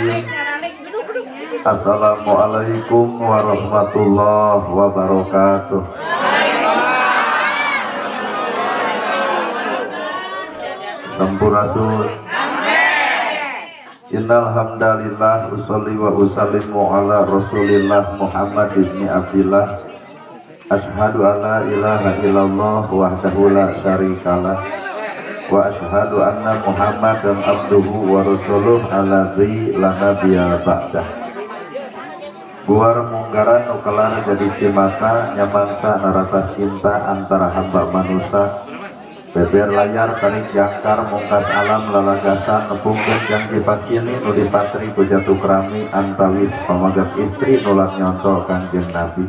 Bismillahirrahmanirrahim. Assalamualaikum warahmatullahi wabarakatuh. Sampurasun. Innal hamdalillah usolli wa usallimu ala Rasulillah Muhammad ibni Abdillah. Asyhadu alla ilaha illallah wahdahu la syarikalah wa asyhadu anna Muhammadan abduhu wa rasuluh allazi la nabiyya ba'dah. Guar munggaran nu kelar jadi cimata nyamangsa narata cinta antara hamba manusia. Beber layar tarik jangkar mungkas alam lalagasan nepungkeun janji pasini nu dipatri ku jatuh krami antawis pamagat istri nulat nyonto Kangjeng Nabi.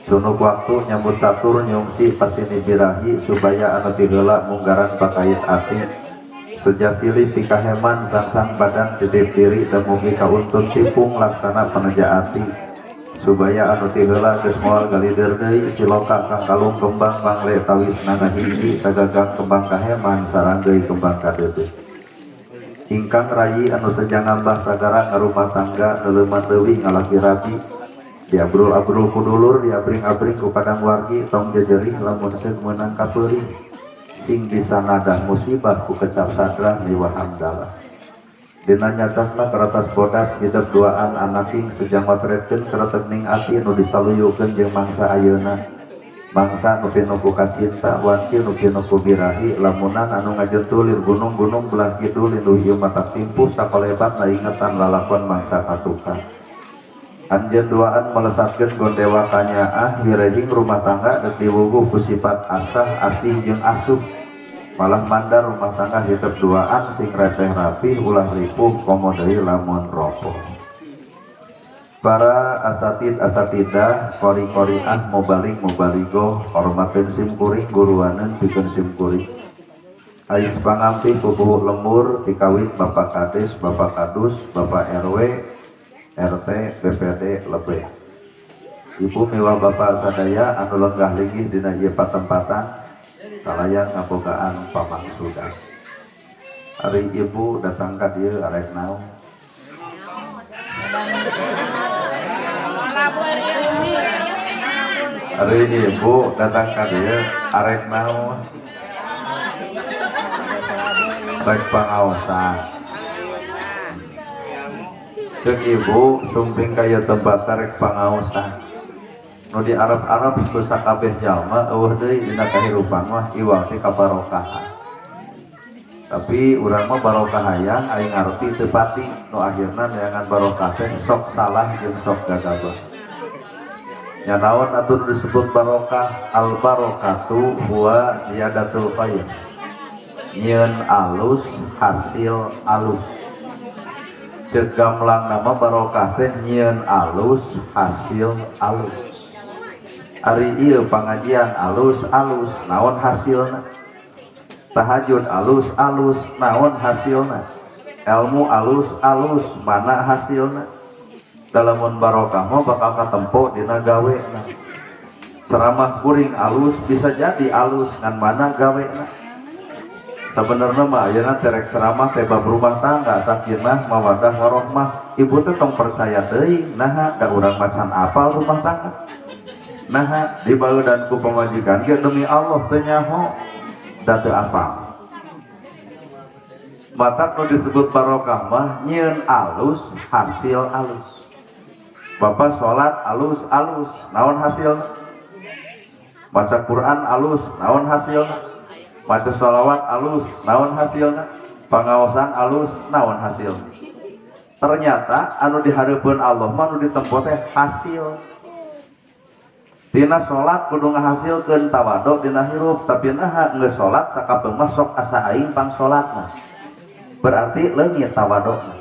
Sunuk waktu nyambut catur nyungsi pasini birahi supaya anu tiheula munggaran pakait ati. Seja silih pikaheman sangsang badan titip diri dan mugi kauntun tipung laksana peneja ati. Subaya anu tiheula geus moal galider deui siloka kang kalung kembang mangle tawis nana hiji tagagang kembang kaheman sareng deui kembang kadeudeuh. Ingkang rayi anu seja ngambah sagara ngarumah tangga neuleuman leuwih ngalaki rabi. Diabrul-abrul ku dulur diabring-abring ku padang wargi tong jejerih lamun seug meunang kapeurih. Sing bisa ngadah musibah ku kecap sadrah liwah hamdalah. Dina nyatasna keratas bodas hidup duaan anaking sejang matretkeun keretekning ati nu disaluyukeun jeung mangsa ayeuna. Mangsa nu pinuh ku kacinta wanci nu pinuh ku birahi lamunan anu ngajentulir gunung-gunung belah kidul linduh ieu mata timpuh sakolebat naingetan lalakon mangsa katuka. Anjeun duaan melesatkeun gondewa kanyaah wirehing rumah tangga deuk diwuguh ku sifat asah asih jeung asuh. Malah mandar rumah tangga hitep duaan sing repeh rapih ulah ripuh komo deui lamun ropoh. Para asatid asatidah kori-koriah mubalig mubaligoh hormateun sim kuring guruaneun pikeun sim kuring. Ais pangampih pupuhu lembur tikawit Bapak Kades, Bapak Kadus, Bapak RW, RT, BPD lebih. Ibu miwah Bapak sadaya anu lenggah linggih dina ieu patempatan kalayan ngabogaan pamaksudan. Ari ibu datang ka dieu arek naon? Ari ibu datang ka dieu arek naon? Rek pangaosan. Ceuk ibu sumping ka ieu tempat rek pangaosan. Nu di Arab-Arab ku sakabeh jalma eueuh deui dina kahirupan mah iwal ti kabarokahan. Tapi urang mah barokah hayang aing ngarti teu pati nu akhirna neangan barokah teh sok salah jeung sok gagabah. Nya naon atuh disebut barokah? Al barokatu huwa ziyadatul khair. Nyieun alus hasil alus. Ceuk gamblang nama barokah teh nyieun alus hasil alus. Ari ieu pangajian alus-alus naon hasilna? Tahajud alus-alus naon hasilna? Ilmu alus-alus mana hasilna? Dalamun barokah mah bakal katempo dina gawena. Ceramah kuring alus bisa jadi alus ngan mana gawena? Sebenarnya mah ayeuna terek ceramah teh bab rumah tangga sakinah mawadah warohmah. Ibu teh tong percaya teuing naha da urang macan apal rumah tangga. Nah, dibaludan ku pamajikan ge demi Allah teu nyaho da teu apal. Matak nu disebut barokah mah nyieun alus hasil alus. Bapak salat alus-alus naon hasilna? Maca Quran alus naon hasilna? Maca sholawat alus naon hasilna? Pangaosan alus naon hasilna? Ternyata anu dihareupeun Allah mah nu ditempo teh hasil. Dina salat kudu ngahasilkeun tawadhu dina hirup, tapi naha geus salat sakapeung mah sok asa aing pang salatna. Berarti leungit tawadhuna.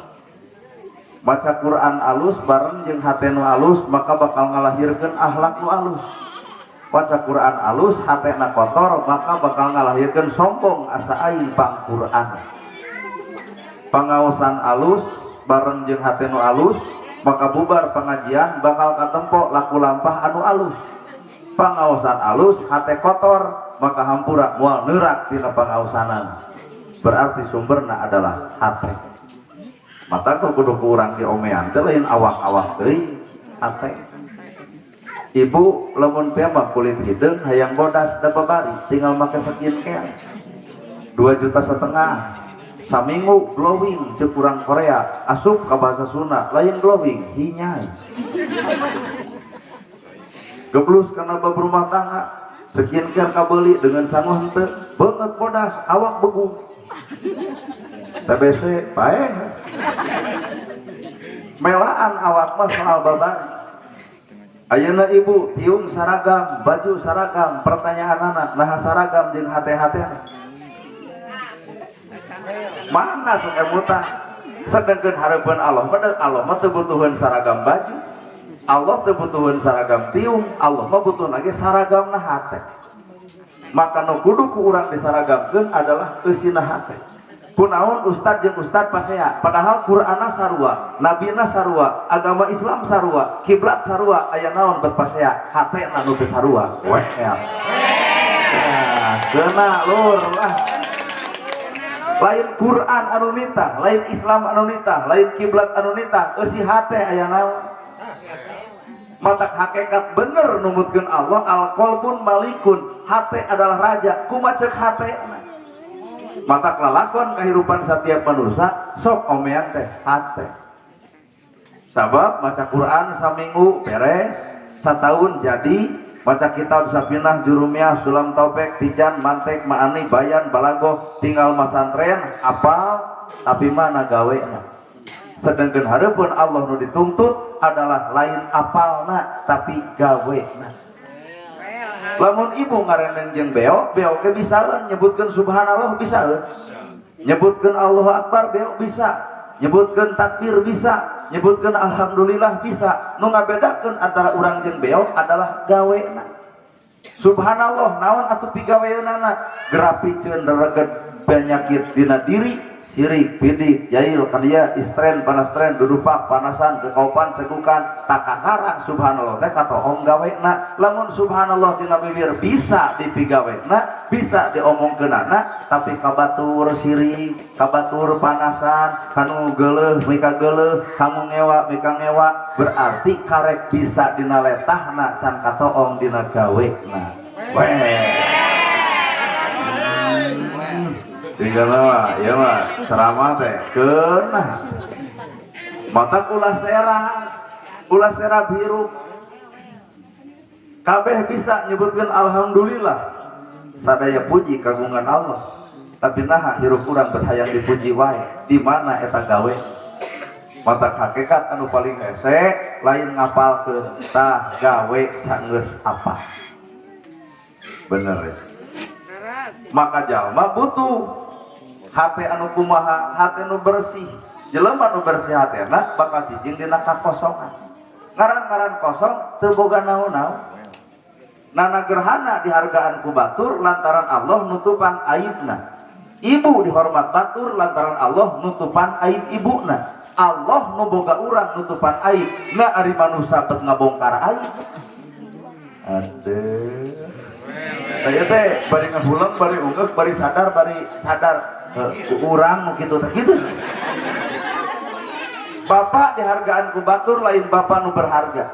Maca Quran alus bareng jeung hate nu alus maka bakal ngalahirkeun akhlak nu alus. Maca Quran alus hatena kotor maka bakal ngalahirkeun sombong asa aing pang Quran. Pangaosan alus bareng jeung hate nu alus maka bubar pengajian bakal katempo laku lampah anu alus. Pangaosan alus hate kotor maka hampura moal neurak tina pangaosanan. Berarti sumberna adalah hate. Mata kudu ku urang diomean teh lain awak-awak teuing, hate. Ibu lamun teh mah kulit hideung hayang bodas da babari tinggal make skincare 2,5 juta saminggu glowing. Cek urang Korea asup ka bahasa Sunda lain glowing, hinyai geblus. Karena bab rumah tangga, skincare kabeli dengan sangu henteu, beungeut bodas, awak begung, TBC paeh melaan awak mah soal babari. Ayeuna ibu tiung saragam, baju saragam, pertanyaan anak, nah saragam jeung hate-hate mana sok emutan? Sedangkan hareupeun Allah mah, Allah mah teu butuheun saragam baju, Allah teu butuheun saragam tiung, Allah mah butuh lagi saragamna hate. Maka nu kudu ku urang disaragamkeun adalah eusina hate. Kunaon ustad jeung ustad pasea, padahal Qur'anna sarua, nabina sarua, agama Islam sarua, kiblat sarua, aya naon bet pasea? Hatena nu teu sarua. Weh, nah, kena lur lah. Lain Quran anu nitah, lain Islam anu nitah, lain kiblat anu nitah, eusi hate aya naon. Matak hakikat bener numutkeun Allah, al qalbun malikun, hate adalah raja. Kumaha cek hate? Matak lalakon kehidupan setiap manusia sok omean teh hate. Sabab maca Quran saminggu beres, setahun jadi, maca kitab Safinah, Jurumiyah, Sulam Taufik, Tijan, Mantek, Ma'ani, Bayan, Balagoh, tinggal masantren apal, tapi mana gawena? Sedangkan hareupeun Allah nu dituntut adalah lain apalna tapi gawena. Lamun ibu ngareneng jeung beo, beo ge bisaeun nyebutkeun subhanallah, bisaeun nyebutkeun Allahu akbar, beo bisa nyebutkeun takbir, bisa nyebutkeun alhamdulillah, bisa. Nu ngabedakeun antara urang jeung beo adalah gawena. Subhanallah naon atuh pigaweunana? Gerapiceun rereged penyakit dina diri, sirik, pidik, jail, kania, istren, panastren, dudupak, panasan, kekaupan, cekukan, takakara subhanallah teh katohong gawena. Lamun subhanallah dina bibir bisa dipigawena, bisa diomongkeunana, tapi kabatur sirik, kabatur panasan, kanu geuleuh mika geuleuh, kamu ngewa mika ngewa, berarti karek bisa dina letahna can katoong dina gawena. Weh. Tinggal mah, ya mah ceramah teh kena. Mata ulah serab hirup. Kabeh bisa nyebutkan alhamdulillah. Sadaya puji kagungan Allah. Tapi naha hirup urang berhayang dipuji wae? Di mana eta gawe? Mata hakikat anu paling hese lain ngapalkeun, tah gawe sanggeus apa. Bener ya? Maka jalma butuh hate anu kumaha? Hate nu bersih. Jelema nu bersih hatena bakal cicing dina kakosongan. Ngaran-ngaran kosong teu boga naon-naon. Nana gerhana dihargaan ku batur lantaran Allah nutupan aibna. Ibu dihormat batur lantaran Allah nutupan aib ibuna. Allah nu boga urang nutupan aib, na ari manusia bet ngabongkar aib. Aduh, saya teh bari ngahuleng, bari ungeuk, bari sadar, bari sadar urang nu kitu teh kitu. Bapak dihargaan ku batur lain bapak nu berharga.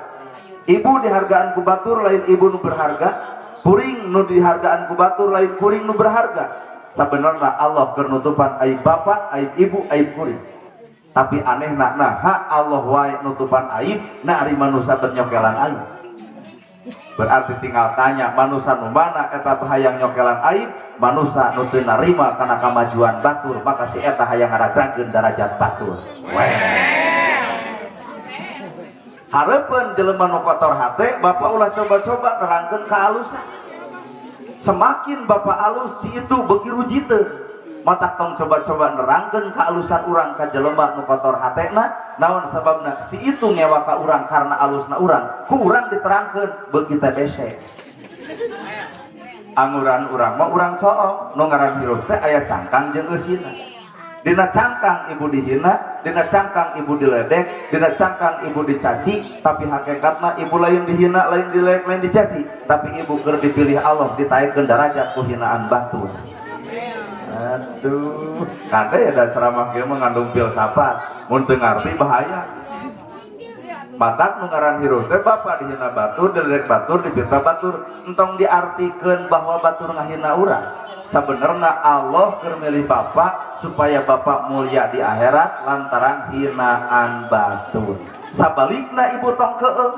Ibu dihargaan ku batur lain ibu nu berharga. Kuring nu dihargaan ku batur lain kuring nu berharga. Sebenarnya Allah keur nutupan aib bapak, aib ibu, aib kuring. Tapi aneh, nah, ha Allah wae nutupan aib, nah ari manusia nyokelan aib. Berarti tinggal tanya, manusia nu mana eta hayang nyokelan aib? Manusia nu teu narima kana kamajuan batur, maka si eta hayang ngaragragkeun darajat batur. Weh. Hareupeun jelema nu kotor hate, bapak ulah coba-coba nerangkeun kealusan. Semakin bapak alus, si itu beuki rujiteun. Matak tong coba-coba nerangkeun kealusan urang ka jelema nu kotor hatena. Naon sababna? Si itu ngewa ka urang karena alusna urang. Ku urang diterangkeun beuki TBC. Anguran urang mah urang coong, nu ngaran hirup teh aya cangkang jeung eusina. Dina cangkang ibu dihina, dina cangkang ibu diledek, dina cangkang ibu dicaci, tapi hakikatna ibu lain dihina, lain diledek, lain dicaci, tapi ibu keur dipilih Allah ditaekkeun darajat ku hinaan batur. Aduh. Kade da ceramah kieu mengandung filsafat, mun teu ngarti bahaya. Matak nu ngaran hirup teh bapak dihina batur, diledek batur, dipinta batur, entong diartikeun bahwa batur ngahina urang. Sabenerna Allah keur milih bapak supaya bapak mulia di akhirat lantaran hinaan batur. Sabalikna ibu tong keung.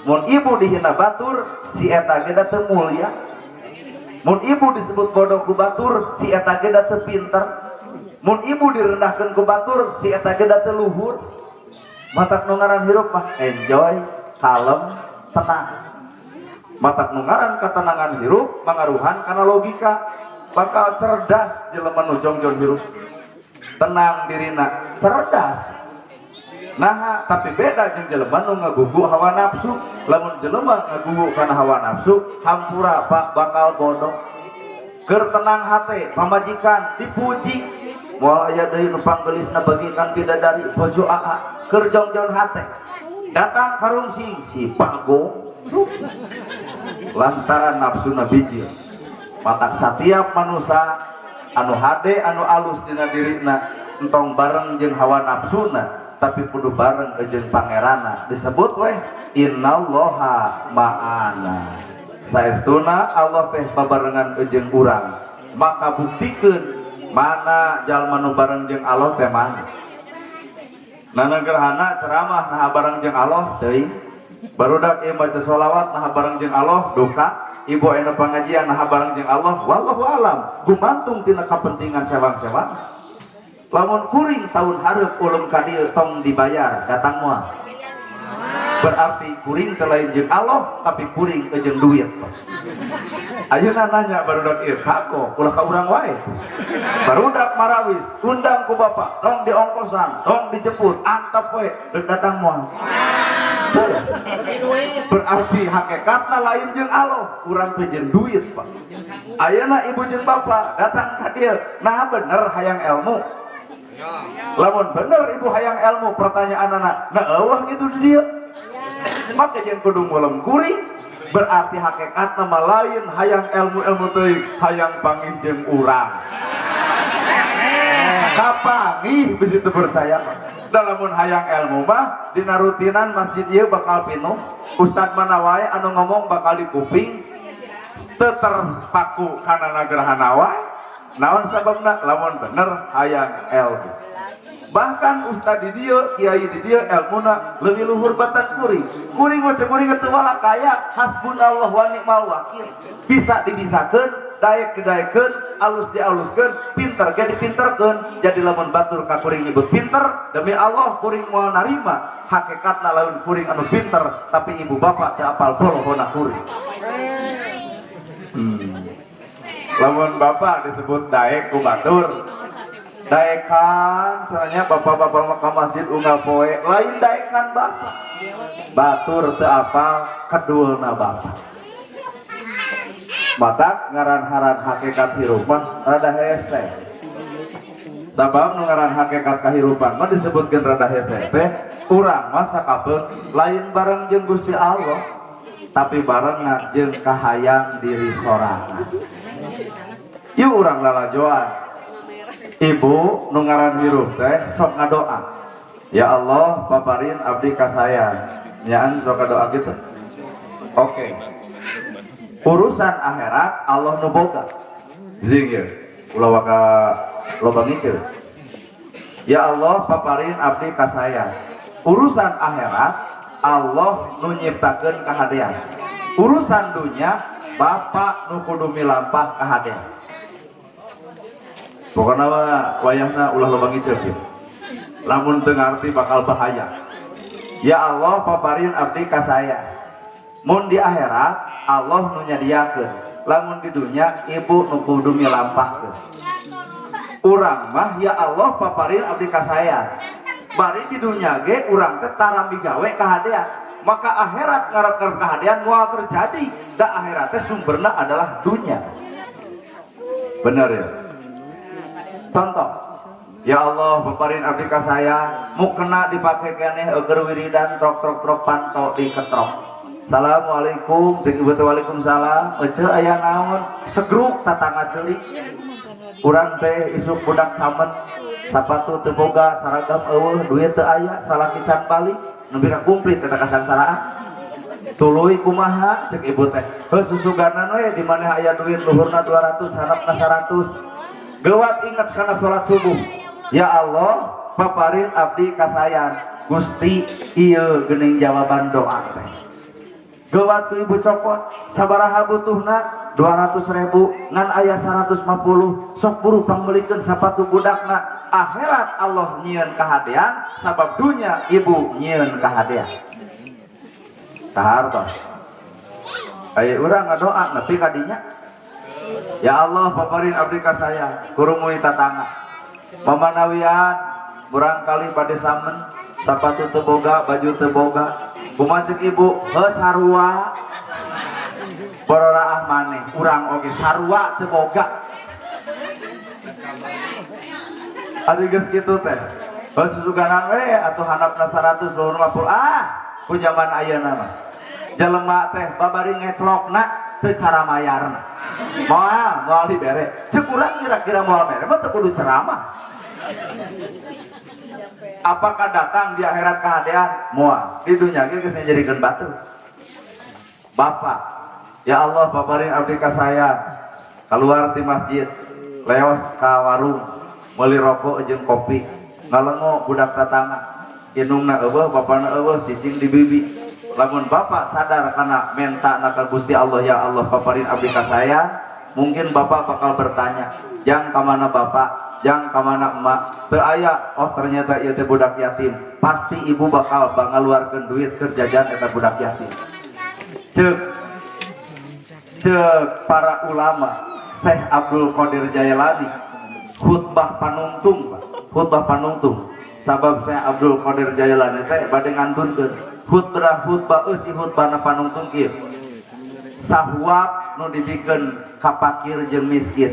Mun ibu dihina batur, si eta ge da teu mulia. Mun ibu disebut bodoh ku batur, si eta ge da teu pinter. Mun ibu direndahkeun ku batur, si eta ge da teu luhur. Matak nu ngaran hirup mah enjoy, kalem, tenang. Matak nu ngaran ketenangan hirup mangaruhan kana logika, bakal cerdas jelema nu jongjon hirup. Tenang dirina, cerdas. Nah, tapi beda jeung jelema nu ngagugu hawa nafsu. Lamun jelema ngagugu kana hawa nafsu, hampura Pak, bakal bodoh. Keur tenang hate, pamajikan dipuji. Moal aya deui nu panggeulisna bagikan bidadari bojo aa. Keur jongjon hate. Datang karungsing si Bagong. Lantaran nafsuna bijil. Matak satiap manusia anu hade anu alus dina dirina entong bareng jeung hawa nafsuna, tapi kudu bareng jeung pangeranna. Disebut weh innallaha ma'ana. Saestuna Allah teh babarengan jeung urang. Maka buktikeun mana jalma nu bareng jeung Allah teh mana. Nana gerhana ceramah nah bareng jeung Allah teuing. Barudak ieu maca sholawat nah bareng jeung Allah duka. Ibu aya pengajian nah bareng jeung Allah wallahu alam. Gumantung tina kapentingan sewang-sewang. Lamun kuring tahun hareup ulum ka dieu tong dibayar datang moal. Berarti kuring teh lain jeung Allah tapi kuring jeung duit. Ayeuna nanya barudak ieu kagok ulah ka urang wae. Barudak marawis undang ku bapak tong diongkosan tong dijemput antep we deuk datang moal. Berarti hakikatna lain jeung Allah, urang teh jeung duit Pak. Ayeuna ibu jeung bapak datang ka dieu, nah bener hayang ilmu. Lamun bener ibu hayang ilmu, pertanyaanana, nah eueuh gitu di dieu. Maka jeung kudu ngulem kuring, berarti hakikatna mah lain hayang ilmu-ilmu teuing, hayang panggih jeung urang. Kapanggih bisi teu percaya. Lamun hayang ilmu mah dina rutinan masjid ieu bakal pinuh, ustad mana wae anu ngomong bakal dikuping, teu terpaku kana gerhana wae. Naon sababna? Lamun bener hayang ilmu. Bahkan ustad di dieu, kiai di dieu ilmuna leuwih luhur batan kuring. Kuring mah cek kuring teu wala kaya hasbunallah wa ni'mal wakil. Bisa dibisakeun, daek didaekeun, alus dialuskeun, pinter ge dipinterkeun. Jadi lamun batur ka kuring nyebut pinter, demi Allah kuring moal narima. Hakikatna laun kuring anu pinter, tapi ibu bapak teu apal bolohona kuring. Lamun bapak disebut daek ku batur, daekan soalnya bapak-bapak mah ka masjid unggal poe, lain daekan bapak. Batur teu apal kedulna bapak. Matak ngaran-haran hakikat hirup mah rada hese. Sabab nu ngaran hakikat kahirupan mah disebutkeun rada hese teh, urang mah sakapeung lain bareng jeung Gusti Allah, tapi bareng jeung kahayang diri sorangan. Yuk urang lalajoan. Ibu nu ngaran hirup teh sok ngadoa. Ya Allah, paparin abdi ka saya. Nyaan sok ngadoa gitu. Oke. Urusan akhirat Allah nu boga. Zing ya. Ulah waka loba ngiceu. Ya Allah, paparin abdi ka saya. Urusan akhirat Allah nu nyiptakeun kahadean. Urusan dunia bapak nu kudu milampah kahadean. Pokoknya mah wayahna ulah loba ngiceup ya. Lamun teu ngarti bakal bahaya. Ya Allah, paparin abdi ka saya. Mun di akhirat Allah nu nyadiakeun. Lamun di dunia ibu nu kudu milampahkeun. Urang mah ya Allah paparin abdi ka saya. Bari di dunia ge urang teh tarambi gawe kahadean. Maka akhirat ngarep-ngarep kahadean moal terjadi. Da akhirat teh sumberna adalah dunia. Bener ya? Contoh, ya Allah paparin abdi ka saya, mukena dipake keneh eueuh wiridan trok trok trok panto diketrok. Assalamualaikum, cek ibu teh waalaikumsalam. Ece aya naon? Segruk tatangga ceuli. Urang teh isuk budak samen, sapatu teu boga, saragam eueuh, duit teu aya, salaki can balik, nepi ka kumplit eta kasangsaraan. Tuluy kumaha cek ibu teh? Heuh, susuganan we di mana aya duit luhurna 200, handapna 100. Gewat inget kana salat subuh. Ya Allah, paparin abdi kasayan. Gusti, ieu geuning jawaban doa teh. Gewat ku ibu cokot, sabaraha butuhna? 200 ribu, ngan aya 150, sok buru pangmeulikeun sapatu budakna. Akhirat Allah nyieun kahadean, sabab dunya ibu nyieun kahadean. Kahartos. Aya urang ngadoa nepi ka dinya. Ya Allah, paparin abdi ka saya, kurumui tatangga. Mamanawian murangkali bade samen, sapatu teu boga, baju teu boga. Kumaha cek ibu? Heuh, sarua. Bororaah maneh, urang oge sarua teu boga. Ari geus kitu teh. Heuh, susuganan we atuh handapna 100 luhur 50. Ah, ku zaman ayeuna mah. Jelema teh babari ngeclokna teu cara mayarna. Moal, moal dibere. Cek urang kira-kira moal mere mah teu kudu ceramah. Apakah datang di akhirat kehadean? Moal. Di dunya ge geus njadikeun batu. Bapak, ya Allah paparin abdi ka saya. Keluar ti masjid, leos ka warung, meuli rokok jeung kopi. Ngalengo budak tatangga. Indungna eueuh, bapana eueuh, sising di bibi. Lamun bapak sadar kana menta na ka Gusti Allah, ya Allah paparin abdi ka saya, mungkin bapak bakal bertanya, jang kamana bapak, jang kamana emak, teu aya, oh ternyata ieu teh budak yatim. Pasti ibu bakal ngaluarkeun duit keur jajan eta budak yatim. Ceuk ceuk para ulama, Syekh Abdul Qadir Jailani khutbah panungtung, Pak. Khutbah panungtung. Sabab Syekh Abdul Qadir Jailani teh bade ngantunkeun khutbah khutbah eusi khutbahna panungtung kieu. Sahuap nu dibikeun ka fakir jeung miskin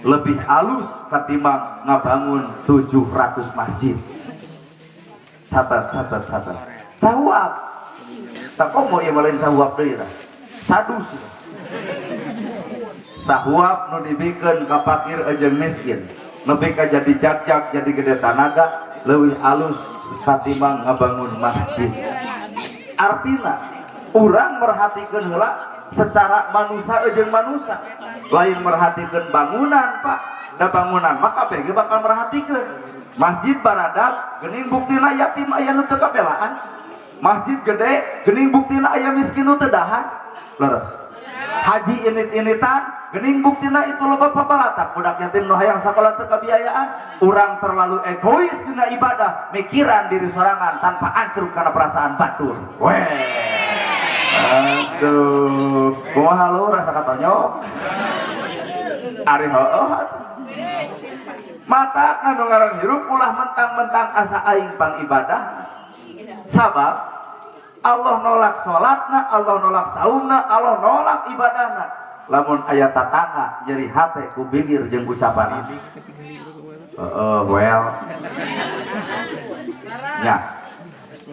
lebih alus katimbang ngabangun 700 masjid. Catat, catat, catat. Sahuap. Tak komo ieu mah lain sahuap deui tah. Sadus. Sahuap nu dibikeun ka fakir jeung miskin nepi ka jadi jag-jag jadi gede tanaga leuwih alus katimbang ngabangun masjid. Artina urang merhatikeun heula secara manusia jeung manusia, lain merhatikeun bangunan, Pak. Da bangunan mah kabeh ge bakal merhatikeun. Masjid baradag geuning buktina yatim aya nu teu kabelaan. Masjid gede geuning buktina aya miskin nu teu dahar. Leres. Haji init-initan geuning buktina itu loba pabalatak budak yatim nu hayang sakola teu kabiayaan. Urang terlalu egois dina ibadah, mikiran diri sorangan tanpa ancruk kana perasaan batur. Weh. Aduh, kumaha lu rasa katonyok? Ari heueuh atuh. Mata anu ngaran hirup ulah mentang-mentang asa aing pang ibadah. Sabab Allah nolak salatna, Allah nolak saumna, Allah nolak ibadahna. Lamun aya tatangga nyeri hate ku bibir jeung ucapanna. Heeh, well. Ya.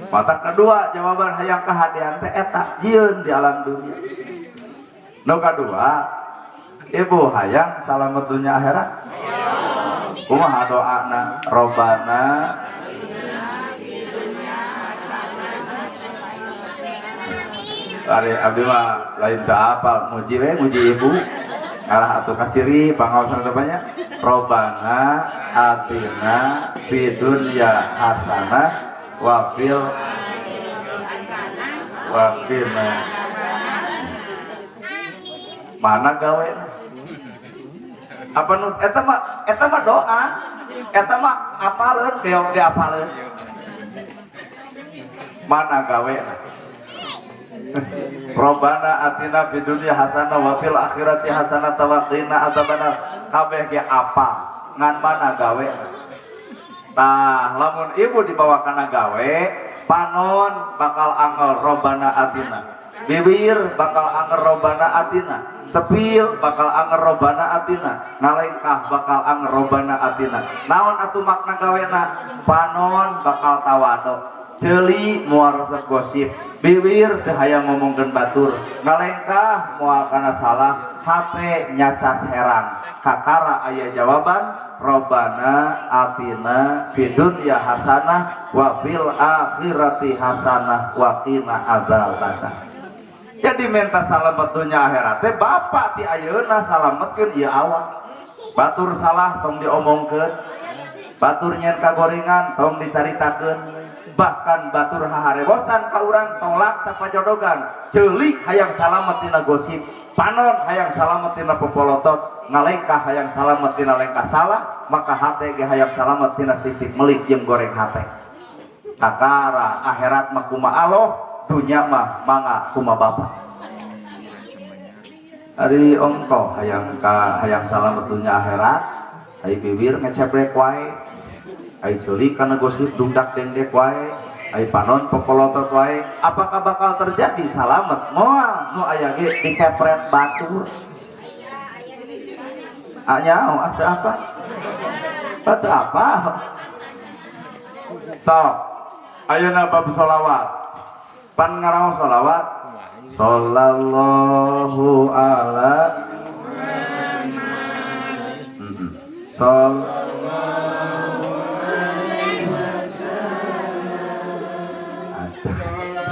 Mata kedua jawaban hayang kahadean teh eta jieun di alam dunia. Nu kadua, ibu hayang salamet dunia akhirat. Kumaha doana? Robana Ari abdi mah lain teu apal, muji we muji ibu. Ngalah atuh kaciri pangaosan banyak. Robana atina fid dunya hasanah wa fil wa qina. Mana gawe? Apa nu eta mah doa. Eta mah apaleun, beok ge apaleun. Mana gawe? Robbana atina fid dunya hasanah wa fil akhirati hasanah wa qina adzabannar. Kabeh ge apa? Ngan mana gawe? Tah, lamun ibu dibawa kana gawe, panon bakal angel robbana atina. Bibir bakal angel robbana atina. Cepil bakal angel robbana atina. Ngalengkah bakal angel robbana atina. Naon atuh makna gawena? Panon bakal tawado. Ceuli moal resep gosip, bibir teu hayang ngomongkeun batur, ngalengkah moal kana salah, hate nyacas herang. Kakara aya jawaban, Robbana atina fid dunya hasanah wa fil akhirati hasanah wa qina adzabannar. Jadi minta salamet dunya akhirat teh bapak ti ayeuna salametkeun ieu awak. Batur salah tong diomongkeun, batur nyen kagorengan tong dicaritakeun, bahkan batur haharebosan ka urang tolak sapajodogan. Ceuli hayang salamet tina gosip, panon hayang salamet tina popolotot, ngalengkah hayang salamet tina lengkah salah, maka hate ge hayang salamet tina sisik melik jeung goreng hate. Kakara akhirat mah kumaha Allah, dunya mah mangga kumaha bapa. Ari ongko hayang ka hayang salamet dunya akhirat, ai bibir ngecebrek wae, ai ceuli kana gosip dungdak dengdek wae, ai panon popolotot wae, apakah bakal terjadi salamet? Moal, nu aya ge dikepret batur. Anya, oh, ada apa? Batu apa? Sok, ayeuna bab sholawat. Pan ngaraos sholawat. Sallallahu ala Sol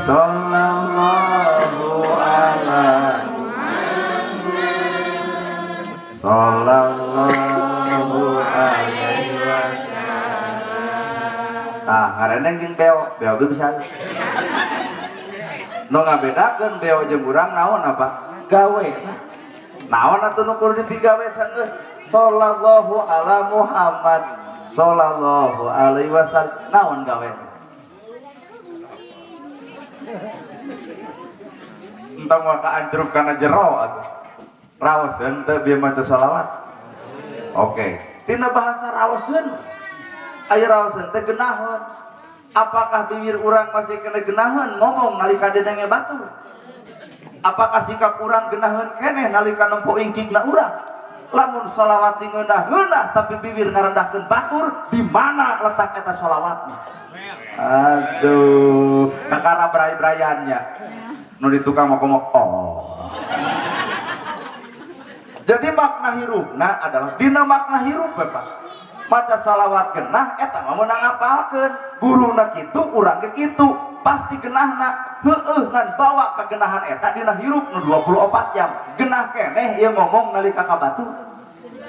Sallallahu ala Sallallahu alaihi wasallam. Tah, ngareneng jeung beo, beo ge bisa. Nu ngabedakeun beo jeung urang naon apa? Gawe. Naon atuh nu kudu dipigawe sanggeus? Sallallahu ala Muhammad sallallahu alaihi wasallam. Naon gawe? Entong waka ancrub kana jero atuh. Raoseun teu bieu maca sholawat? Oke. Tina bahasa raoseun. Aya raoseun teh genaheun. Apakah bibir urang masih kena genaheun ngomong nalika didenge batur? Apakah sikap urang genaheun keneh nalika nempo ingkigna urang? Lamun sholawat ngeunah-ngeunah tapi bibir ngarendahkeun batur, di mana letak eta sholawatna? Aduh, kakara bray-brayannya. Nu di tukang mah komo, oh. Jadi makna hirupna adalah dina makna hirup Bapak. Maca sholawat genah eta mah meunang ngapalkeun. Guruna kitu, urang ge kitu, pasti genahna. Heueuh ngan bawa kagenahan eta dina hirup nu 24 jam. Genah keneh ieu ngomong nalika ka batur.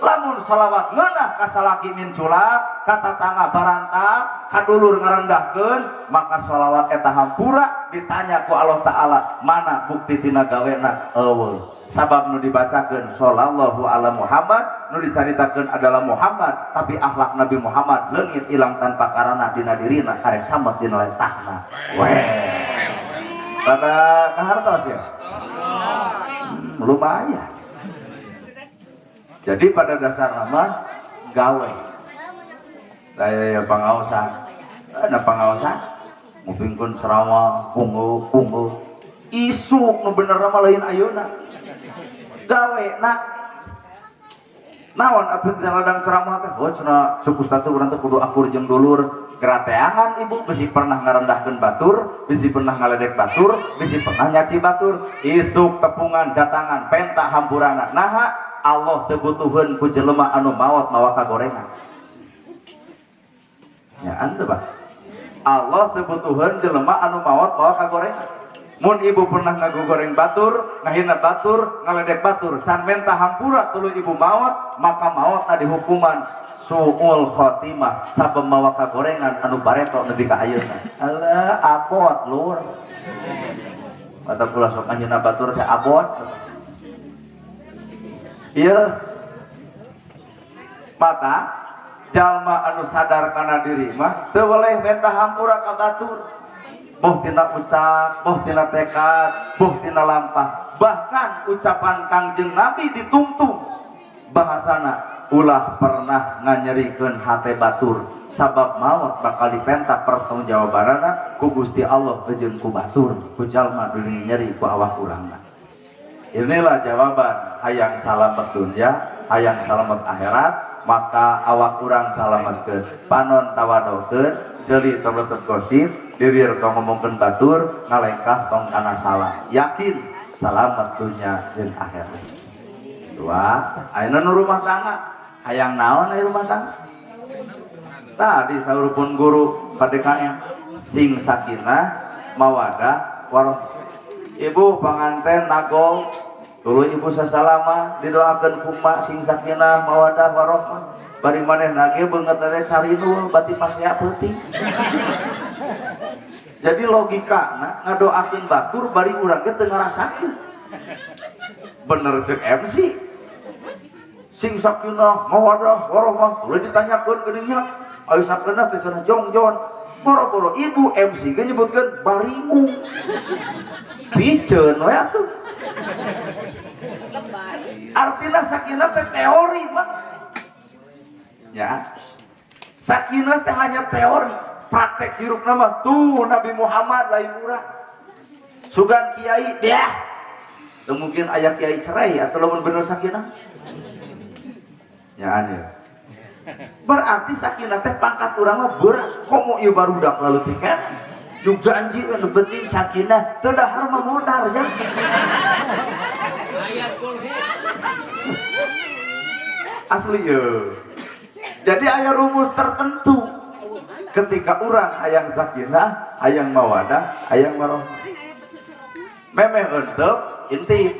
Lamun sholawat ngeunah ka salaki minculak, ka tatangga barantak, ka dulur ngarendahkeun, maka sholawat eta hampura ditanya ku Allah Ta'ala, mana bukti tina gawena? Eueuh. Sabab nu dibacakeun sallallahu ala Muhammad, nu dicaritakeun adalah Muhammad, tapi akhlak Nabi Muhammad leungit ilang tanpa karana dina dirina karek samet dina letahna. Weh. Rada kahartos ya? Lumayan. Jadi pada dasar nama gawe. Saya ya pangaosan. Ada pangaosan. Ngupingkeun ceramah, ungu, ungu. Isuk nu bener mah lain ayeuna. Gawe na. Naon atuh dina ladang ceramah teh? Oh cenah cuk ustaz teh urang teh kudu akur jeung dulur. Gerateangan ibu bisi pernah ngarendahkeun batur, bisi pernah ngaledek batur, bisi pernah nyaci batur. Isuk tepungan datangan penta hampurana. Naha Allah teu butuheun ku jelema anu maot mawa kagorengan. Ya ante Pak. Allah teu butuheun jelema anu maot mawa kagorengan. Mun ibu pernah ngagogoreng batur, ngahina batur, ngaledek batur, can menta hampura tuluy ibu maot, maka maot tadi hukuman suul khotimah sabab mawa kagorengan anu bareto nepi ka ayeuna. Alah abot lur. Mata pula sok anjeunna batur teh abot. Ieu mata jalma anu sadar kana diri mah teu weleh menta hampura ka batur. Boh tina ucap, boh tina tekad, boh tina lampah. Bahkan ucapan Kangjeng Nabi ditungtung bahasana ulah pernah nganyerikeun hate batur sabab maot bakal dipenta pertanggungjawabanana ku Gusti Allah jeung ku batur, ku jalma dunia nyeri ku awak urangna. Inilah jawaban hayang salamet dunia, hayang salamet akhirat, maka awak urang salametkeun, panon tawadokeun, ceuli tong resep gosip, Bibir tong ngomongkeun batur, ngalengkah tong kana salah. Yakin salamet dunya jeung akhirat. Dua, ayeuna nu rumah tangga, hayang naon aya rumah tangga? Tadi saur pun guru PDKM sing sakinah mawadah warahmah. Ibu panganten nagol tuluy ibu sasalama didoakeun ku mak sing sakinah mawadah warahmah. Bari manehna ge beungeut teh carinul bati pasea peuting. Jadi logikana ngadoakeun batur bari urang ge teu ngarasakeun. Bener cek MC. Sing sakinah mawadah warahmah tuluy ditanyakeun geuning nya. Ayo sakinah teh cenah jongjon. Boro-boro ibu MC ge nyebutkeun baringung. Piceun we atuh. Artina sakinah teh teori mah. Ya. Sakinah teh hanya teori, praktek hirup nama tuh Nabi Muhammad lain urang. Sugan kiai dia. Teu mungkin aya kiai cerai atau lamun bener sakinah. Ya aneh. Berarti sakinah teh pangkat urang mah berat. Komo ieu barudak lalu tiket. Juk janji nu penting sakinah, teu dahar mah modar ya. Asli ye. Jadi aya rumus tertentu ketika urang hayang sakinah, hayang mawadah, hayang warohmah. Memeh entep intip.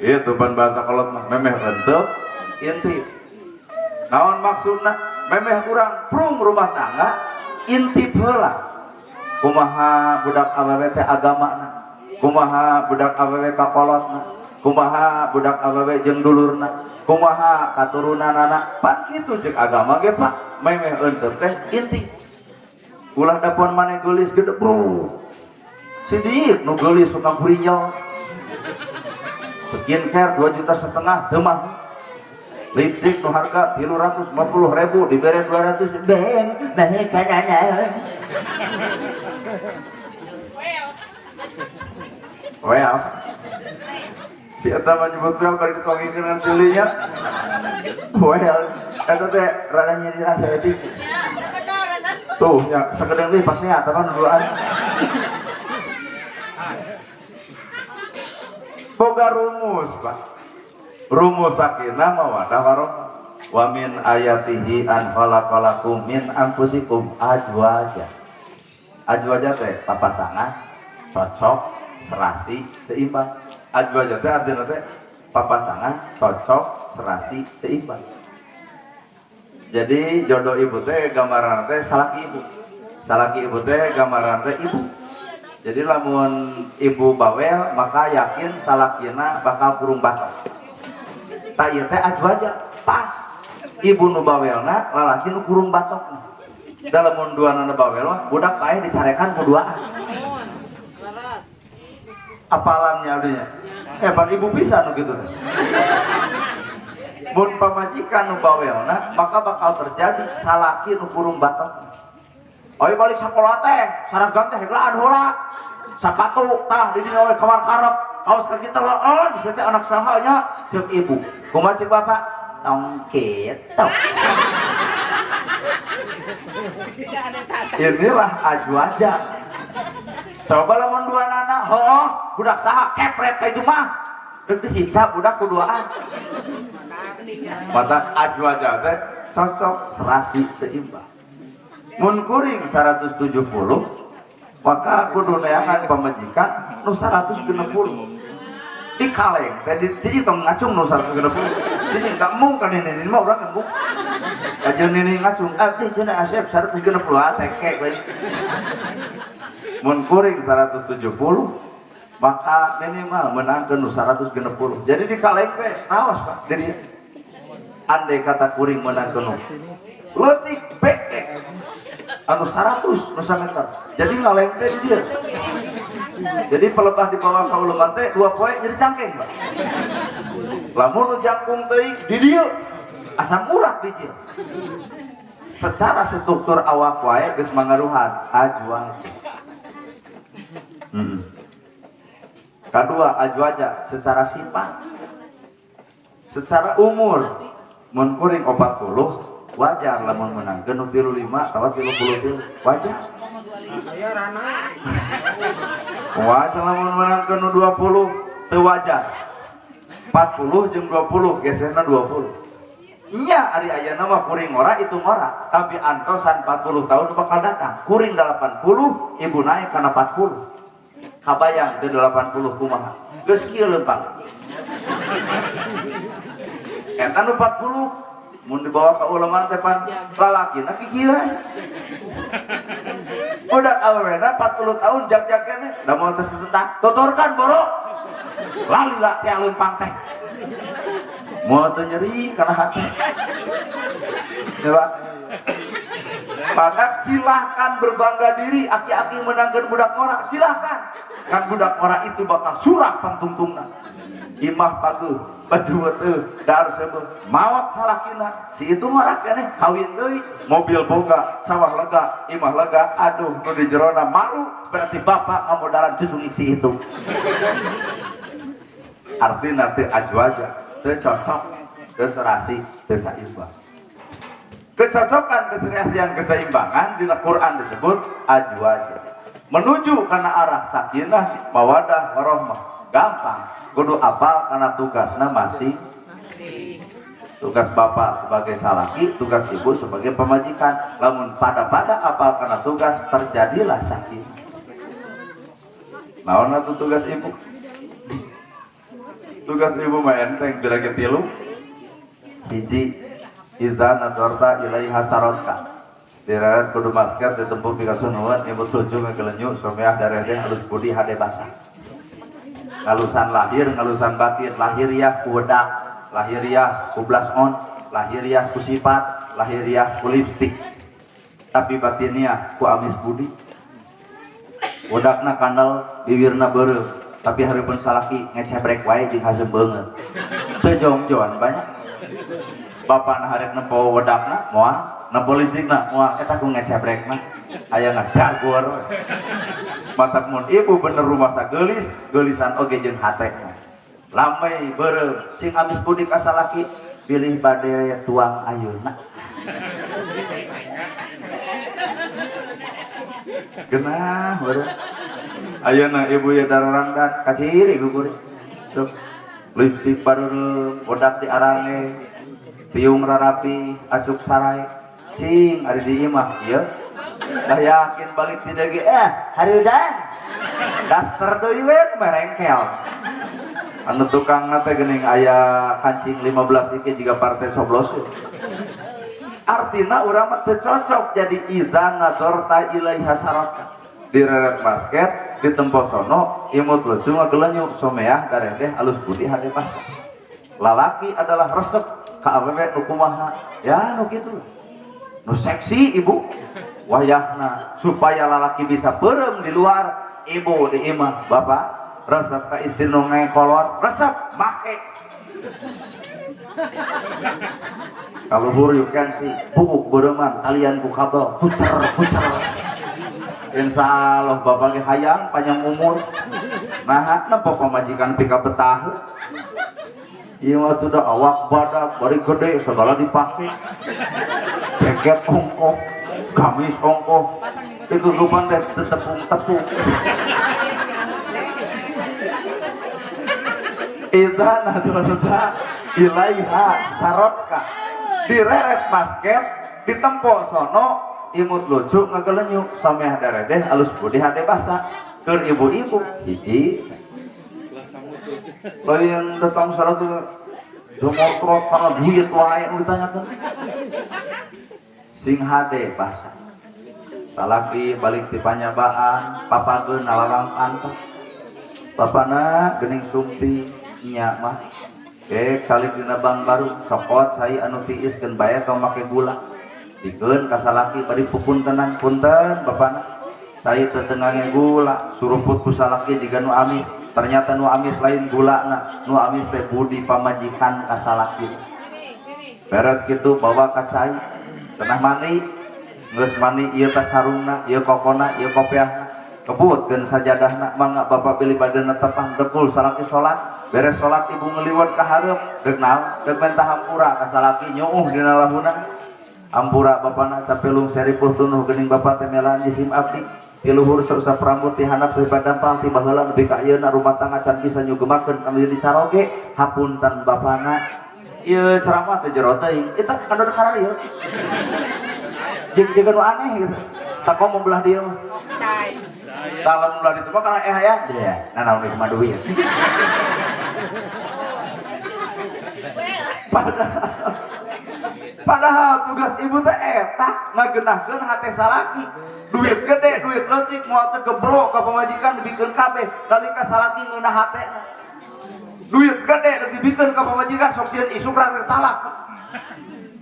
Itu ban bahasa kolot mah memeh entep intip. Naon maksudna? Memeh urang prung rumah tangga intip heula. Kumaha budak awewe teh agamana, kumaha budak awewe kakolotna, kumaha budak awewe jeung dulurna, kumaha katurunanana. Pan kitu ceuk agama ge Pak, memeh entep teh intip. Ulah dapon maneh geulis gede bro. Sidik nu geulis suka burinyel. Skincare 2,5 juta teu mah. Lipstik nu harga 350.000 dibere 200 beng nah kanana. Well. Si eta mah nyebut well bari ditongikeun dengan ceulinya. Well, eta teh rada nyiriran saeutik. Tuh nya sakedeung deui pasea eta mah duaan. Boga rumus, Pak. Rumus sakinah mawadah warohmah. Wa min ayatihi an khalaqalakum min anfusikum azwaja. Azwaja teh papasangan, cocok, serasi, seimbang. Azwaja teh artinya teh papasangan, cocok, serasi, seimbang. Jadi jodoh ibu teh gambaran teh salaki ibu. Salaki ibu teh gambaran teh ibu. Jadi lamun ibu bawel maka yakin salakina bakal kurung batok. Tak ieu teh azwaja pas. Ibu nu bawelna lalaki nu kurung batokna. Da lamun duanana bawel mah budak paeh dicarekan ku duaan. Apalannya abdinya? Pan ibu bisa nu kitu teh. Mun pamajikan nu bawelna maka bakal terjadi salaki nu kurung batokna. Ayo balik sekolah teh, seragam teh helaan heula. Sepatu tah di dinya we kamar karep, kaos kaki telaan, di teh anak saha nya ceuk ibu. Kumaha ceuk bapak? Tong kitu. Inilah azwaja. Coba lamun dua nana, heuh, budak saha kepret ka itu mah. Deuk disiksa budak ku duaan. Mata azwaja teh cocok, serasi, seimbang. Mun kuring 170 maka kudu neangan pamajikan nu 160. Di kaleng teh di cicing tong ngacung nu 160. Cicing gak mung kan ini mah urang embung. Kajeun nini ngacung abdi cenah asep 160 ah teke we. Mun kuring 170 maka minimal menangkeun nu 160. Jadi di kaleng teh raos Pak di dieu. Andai kata kuring menangkeun nu leutik bekek anu 100 nu sameter. Jadi ngaleng teh di dieu. Jadi pelebah di bawah kauleman teh 2 poe jadi cangkeng, Pak. Lamun nu jangkung teuing di dieu asam urat di dieu. Secara struktur awak wae geus mangaruhan azwaja. Kadua azwaja secara sifat. Secara umur mun kuring 40 wajar lamun menangkeun nu 35 atawa 33 wajar. Aya rana. Wah, lamun meunangkeun nu 20 teu wajar. 40 jeung 20 geserna 20. Nya ari ayeuna mah kuring ngora itu ngora, tapi antosan 40 tahun bakal datang. Kuring 80, ibu naik kana 40. Kabayang teu 80 kumaha? Geus kieu leumpang. Eta nu 40 mun dibawa ka ulama teh pan lalakina kikieu. Budak awewena 40 tahun jag-jag keneh, da moal teh sesentak. Tuturkan boro. Lalila teh leumpang teh. Moal teu nyeri kana hati. Coba. Maka silahkan berbangga diri aki-aki menangkan budak ngora, silahkan. Kan budak ngora itu bakal surak pangtungtungna. Imah patuh, baju weteuh, dar sebeuh, maot salakina. Si itu ngora keneh kawin deui, mobil boga, sawah lega, imah lega, aduh nu di jerona malu, berarti bapak ngamodalan cucu si itu. Artina teu ajwaja, teu cocok, teu serasi, teu saimbang. Kecocokan, keserasian, keseimbangan di Quran disebut ajwaja. Menuju karena arah sakinah, mawadah, warohmah. Gampang, kudu apal karena tugasna masing. Tugas bapak sebagai salaki, tugas ibu sebagai pemajikan. Lamun pada-pada apal karena tugas, terjadilah sakinah. Naon atuh tugas ibu? Tugas ibu mah enteng bila tilu. Hiji, idza nadarta ilaiha sarotka. Direret kudu masker ditempuh pikasunuhun ibu lucu ngagelenyu someah darede halus budi hade basah. Ngalusan lahir, ngalusan batin, lahiriah ku wedak, lahiriah ku blush on, lahiriah ku sifat, lahiriah ku lipstick. Tapi batinnya ku amis budi. Wedakna kandel, bibirna beureum, tapi hareupeun salaki ngecebrek wae jeung haseum beungeut. Teu jongjon banyak. Bapak na harek nempo wedakna moal, nempo lipstikna moal, eta ku ngecebrekna. Aya ngajagor. Matak mun ibu bener rumah geulis, geulisan oge jeung hatena. Lamai beureum sing amis budi ka salaki pilih bade tuang ayeuna. Genah beureum. Ayeuna ibu ye dararangdan kaciri gugur. Tuh lipstik bareureum, wedak di arange, tiung rarapi, acuk sarai, cing ari di imah ieu. Dah yakin balik ti deui harudan. Daster deui we merengkel. Anu tukangna teh geuning aya kancing 15 iki jiga partai coblos. Artina urang mah teu cocok jadi idza nadorta ilaiha saraka. Direret basket, ditempo sono, imut lucu ngagelenyu, someah daredeh alus budi hade pasar. Lalaki adalah resep ka awewe nu kumaha, ya nu kitu. Nu seksi ibu wayahna supaya lalaki bisa beureum di luar, ibu di imah bapak resep ka istri nu ngekolor, resep make. Kaluhur you can see bubuk beureuman talian ku kabel pucer pucer. Insya Allah bapak ge hayang panjang umur. Nah, nempo pamajikan pika betah. Ieu mah tuh dah awak badak bari gede segala dipake. Jaket ongkoh, gamis ongkoh. Itu rupan teh tetepung-tepung. Idza nadorta ilaiha sarotka. Direret basket, ditempo sono, imut lucu ngagelenyu, sameh daredeh alus budi hade basa. Keur ibu-ibu hiji. Lain datang salah tuh jomotro karena duit wae nu ditanyakeun. Sing hade basa. Salaki balik ti panyabaan, papageun nalalang antok. Bapana geuning sumpi nya mah. Salik dina bank baru, cokot cai anu tiis keun bae tong make gula. Dikeun ka salaki bari pupuntenan, punten bapana. Cai teu teu ngangge gula, suruput ku salaki jiga nu amis. Ternyata nu amis lain gulana, nu amis teh budi pamajikan ka salaki. Beres kitu bawa ka cai, cenah mandi, geus mandi ieu teh sarungna, ieu kokona, ieu kopiahna. Kebutkeun sajadahna, mangga bapak pilih badanna tepang dekul salaki salat. Beres salat ibu ngeliwat ka hareup, deuk naon? Deuk menta hampura ka salaki nyuuh dina lahuna. Hampura bapana capelung seripuh tunuh geuning bapa teh melaan jisim abdi. Ti luhur sausap rambut, ti handap sampai dampal, ti baheula nepi ka ayeuna rumah tangga can bisa nyugemakeun kanu jadi caroge hapunten bapana. Ieu ceramah teh jero teuing eta kadon kararieu. Jeung jeung nu aneh gitu. Tak ngomong belah dieu mah. Tah lamun belah ditu mah kana aya ya. Nah naon deui mah duit. Padahal tugas ibu teh eta ngagenahkeun hate salaki. Duit gede, duit leutik moal teu geblok ka pamajikan dibikeun kabeh nalika salaki ngeunah hatena. Duit gede dibikeun ka pamajikan sok sieun isuk rek talak.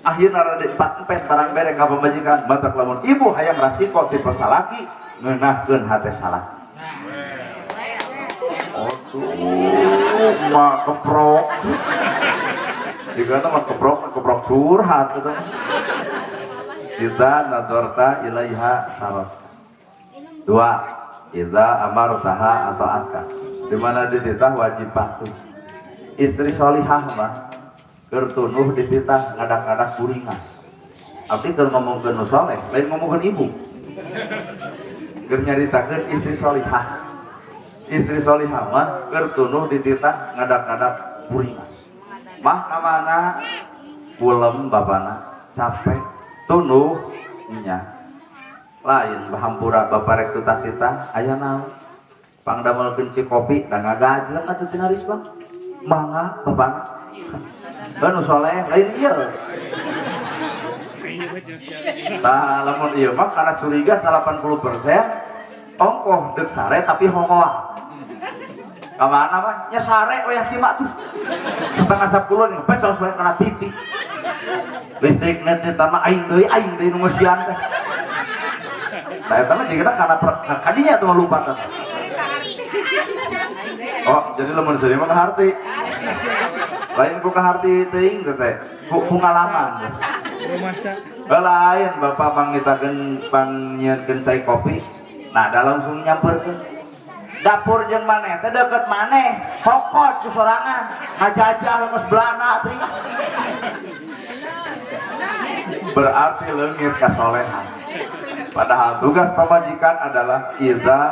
Akhirna rada empat-empet barang bere ka pamajikan. Matak lamun ibu hayang rasiko ti salaki ngeunahkeun hate salaki. Aduh, mah keprok. Jika mah keprok, keprok curhat gitu. Idza nadorta ilaiha sarot. Dua, idza amartaha atau atka. Di mana dititah wajib patuh. Istri solihah mah keur tunuh dititah ngadak-ngadak guringan. Abdi keur ngomongkeun nu soleh, lain ngomongkeun ibu. Keur nyaritakeun istri solihah. Istri solihah mah keur tunuh dititah ngadak-ngadak guringan. Mah ka mana? Kulem bapana capek tunuh nya lain bahampura bapak rek tutah-titah aya naon pangdamelkeun kopi da ngagajleng atuh tina risbang mangga bapana heuh nu soleh lain ieu tah lamun ieu mah kana curiga 80% ongkoh deuk sare tapi hohoa ka mana mah nya sare wayah lima tuh 9:30 nih pecos we kana TV listrik net eta mah aing deui nu ngeusian teh tah eta mah jigana kana kadinya tuh lupa teh. Oh jadi lamun seuri mah kaharti lain ku kaharti teuing teh ku pengalaman lain bapak pangitakeun pangnyieunkeun cai kopi nah da langsung nyamperkeun dapur jeung maneh teh deukeut maneh kokot ku sorangan ngajajah geus belana teuing berarti leungit kasolehan. Padahal tugas pamajikan adalah iza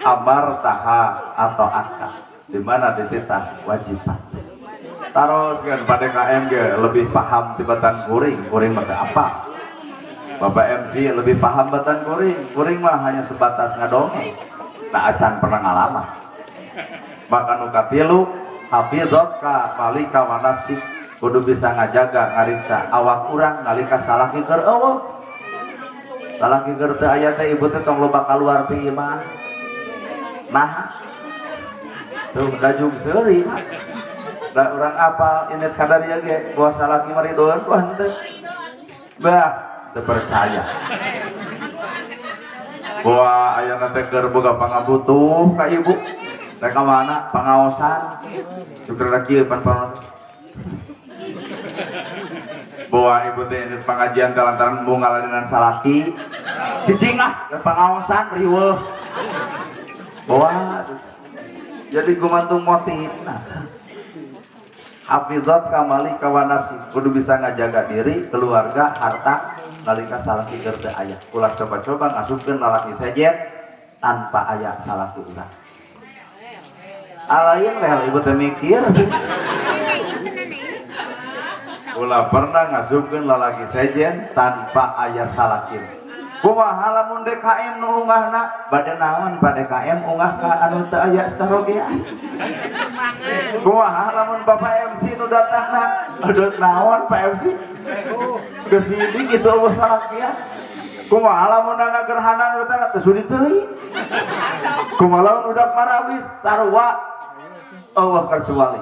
amartaha atau akta di mana dititah wajib patuh. Taros kan pada KM ge lebih paham tibatan kuring, kuring mah apa? Bapak MC lebih paham batan kuring, kuring mah hanya sebatas ngadongeng. Nah acan pernah ngalaman. Maka nu katilu hafizat ka malika wa nafsi kudu bisa ngajaga ngariksa awak urang nalika salaki keur eueuh. Salaki keur teu aya teh ibu teh tong loba kaluar ti imah. Nah tuh dajug seuri mah. Da urang apal inet kadaria ge bahwa salaki maridoan ku henteu. Bah teu percaya. Bahwa ayeuna teh keur boga pangabutuh ka ibu. Rek ka mana pangaosan. Syukur kieu pan pangaosan. Bahwa ibu teh ini pengajian lantaran bungaladinan salaki. Cicing ah pangaosan riweuh. Bahwa jadi gumantung motif. Nah, hafizat kamali kawanafsi kudu bisa ngajaga diri, keluarga, harta nalika salaki keur teu aya. Ulah coba-coba ngasupkeun lalaki sejen tanpa aya salaki urang. Alain leh ibu teh mikir. Ulah pernah ngasupkeun lalaki sejen tanpa aya salaki. Kumaha lamun DKM nu ungahna bade naon pa DKM ungah ka anu teu aya sarogean. Kumaha lamun Bapak MC nu datangna aduh naon Pak MC geus sidi kitu eueuh salakian. Kumaha lamun dana gerhana nu datangna teu sudi teuing. Kumaha lamun udak marawis sarua eueuh kecuali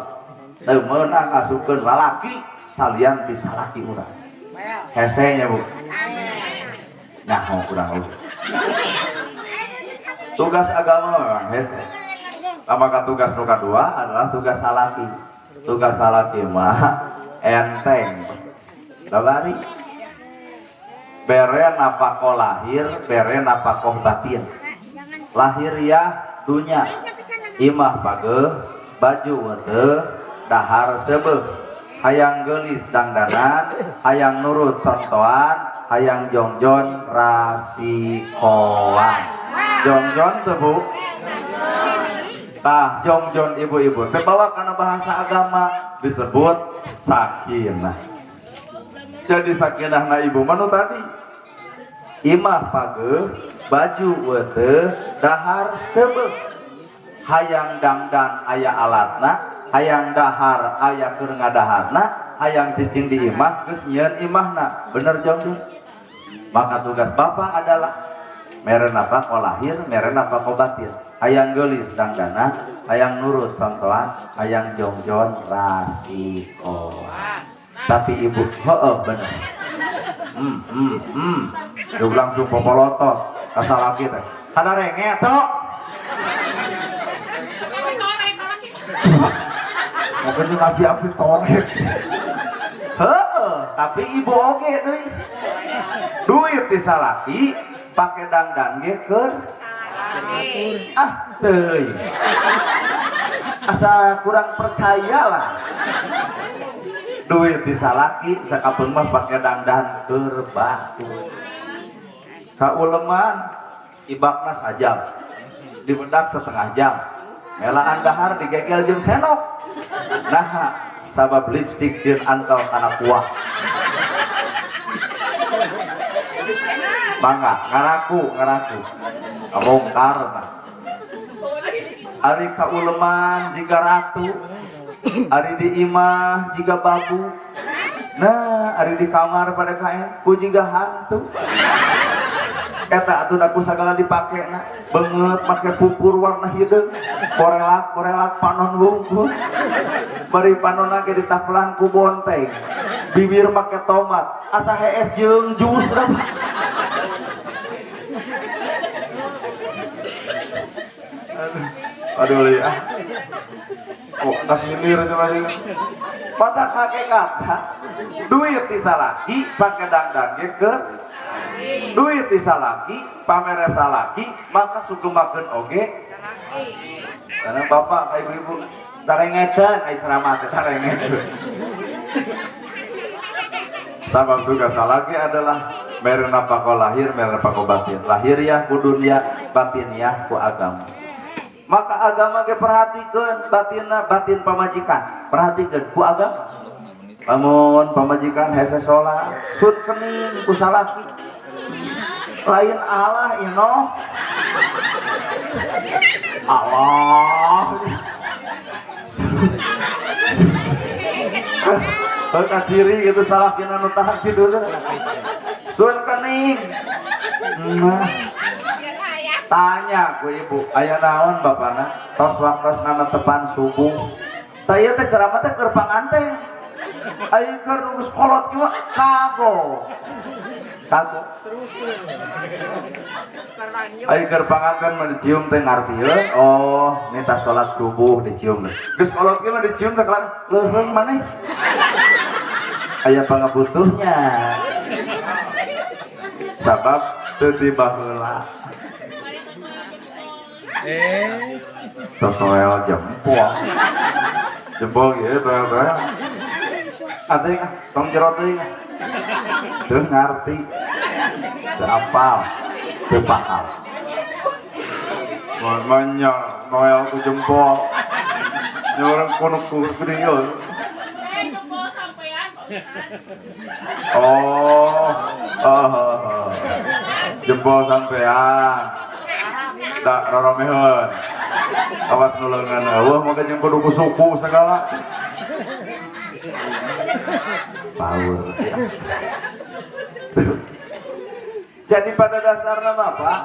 teu meunang ngasupkeun lalaki salian ti salaki urang. Hese nya Bu. Nyaho urang eueuh. Tugas agama memang hese. Maka tugas nu kadua adalah tugas salaki. Tugas salaki mah enteng. Babari. Bere napakoh lahir, bere napakoh batin. Lahir ya dunya. Imah pageuh, baju weteuh, dahar seubeuh. Hayang geulis dangdanan, hayang nurut contohan, hayang jongjon rasikoan. Jongjon teu, Bu? Tah, jongjon ibu-ibu teh bawa kana bahasa agama disebut sakinah. Jadi sakinah na ibu mah nu tadi. Imah pageuh, baju weuteuh, dahar seubeuh. Hayang dangdan aya alatna, hayang dahar aya keur ngadaharna, hayang cicing di imah geus nyieun imahna. Bener jongjon? Maka tugas bapak adalah mere nafkah lahir, mere nafkah batin. Hayang geulis dangdana, hayang nurut contohan, hayang jongjon rasiko. Tapi ibu, heeh bener. Yuk langsung popolotot, kasal lagi teh. Kada renge tok. Mungkin juga api-api torek. Heeh, tapi ibu oge deui. Duit ti salaki pake dangdan ge keur ah teuing. Asa kurang percaya lah. Duit ti salaki sakapeung mah pake dangdan keur batur. Kauleman ibakna sajam, dibedak setengah jam. Melaan dahar digegel jeung senok. Nah, sabab lipstik sieun antel kana kuah. Mangga ngaraku ngaraku. Kabongkar mah. Ari kauleman jiga ratu, ari di imah jiga babu. Nah, ari di kamar pada kaen ku jiga hantu. Eta atuh da ku sagala dipakena, beungeut make pupur warna hideung, korelak-korelak panon wungkul. Bari panonna ge ditapelan ku bonteng. Bibir make tomat, asa hees jeung jus dah. Aduh liah. Oh, kasih coba sih. Pada hakikat, duit ti salaki pake dangdan ge keur duit ti salaki, pamere salaki, maka sugemakeun oge. Karena bapak ka ibu-ibu tarengekeun ai ceramah teh tarengekeun. Sabab tugas salaki adalah mere nafkah lahir, mere nafkah batin. Lahiriah ku dunia, batiniah ku agama. Maka agama ge perhatikeun batinna, batin pamajikan, perhatikeun ku agama. Lamun pamajikan hese salat, sun kening ku salaki. Lain Allah inoh. Allah. Heuh kaciri gitu salakina nu tahan kitu teh. Sun kening. Nah. Tanya ku ibu, aya naon bapana? Tos waktosna netepan subuh. Tah ieu teh ceramah teh keur panganten. Aya keur nunggu kolot kieu kago. Kago. Aya keur panganten mah dicium teh ngartieun, oh minta salat subuh dicium teh. Geus kolot kieu mah dicium teh kelak leuheung maneh. Aya pangabutuhnya. Sabab teu tiba heula. Toel jempol. Jempol ieu toel-toel. Atuh tong jero teuing. Teu ngarti. Teu apal. Teu paham. Manya noel ku jempol. Nya urang kuno ku dieu. Oh, oh, jempol sampean. Tak roromeheun. Awas nu leungeun eueuh mah jeung kudu ku suku segala. Power. Ya. Jadi pada dasarnya mah Pak,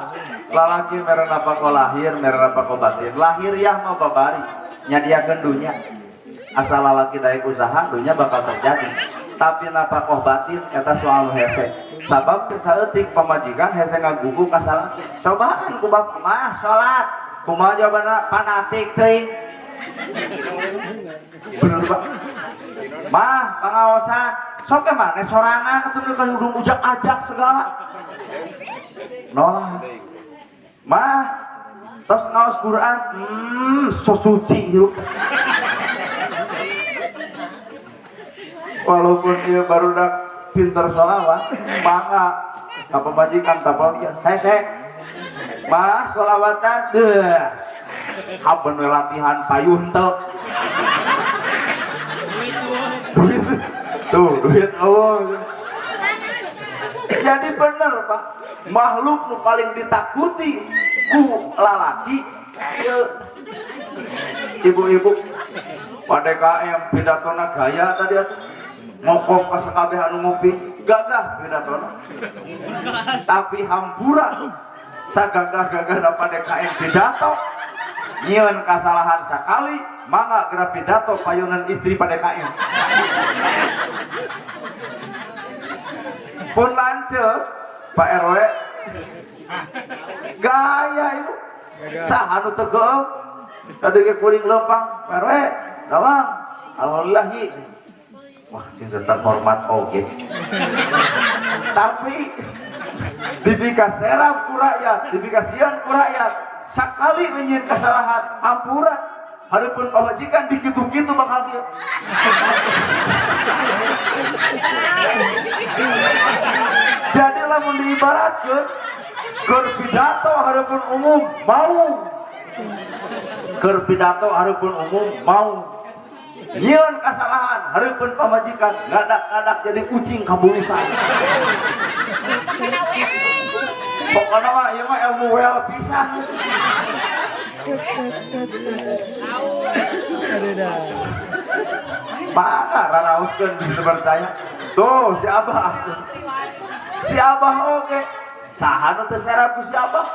lalaki mere nafkah lahir, mere nafkah batin. Lahir yah mah babari, nyadiakeun dunya. Asal lalaki daek usaha, dunya bakal terjadi. Tapi nafkah batin eta soal hese. Sabab saeutik pamajikan hese ngagugu ka salaki. Cobaan ku bapak mah salat. Kumaha jawabanna? Fanatik teuing. Bener Pak. Mah pangaosan sok ge maneh sorangan atuh nu ka ujak-ajak segala. Nolak. Mah tos ngaos Quran, so suci hirup. Walaupun dia baru dak pinter sholawat, mangga apa majikan tapal hese. Mah sholawatan deh. Haben we latihan payun teu. Duit. Tuh, duit eueuh. Jadi bener, Pak. Makhluk nu paling ditakuti ku lalaki ieu ibu-ibu. Pak DKM pidatona gaya tadi atuh. Ngokop ka sakabeh anu ngopi, gagah pidatona. Tapi hampura sagagah-gagahna Pak DKM pidato, nyieun kasalahan sakali, mangga geura pidato payunan istri Pak DKM. Pun lanceuk Pak RW gaya ibu saha nu teu geung tadi ge kuring leumpang Pak RW gawang alhamdulillah hi. Wah sing terhormat oge tapi dipikaserap ku rakyat, dipikasian ku rakyat sakali nyieun kesalahan hampura hareupeun pamajikan dikitu-kitu bakal kieu. Jadi lamun diibaratkeun keur pidato hareupeun umum mau, keur pidato hareupeun umum mau, nyieun kasalahan hareupeun pamajikan ngadak-ngadak jadi ucing kabulusan. Pokona mah ieu mah ilmu wel pisan. Maka raraoskeun bisa percaya. Tuh si Abah. Si Abah oge. Saha nu teu serap ku si Abah?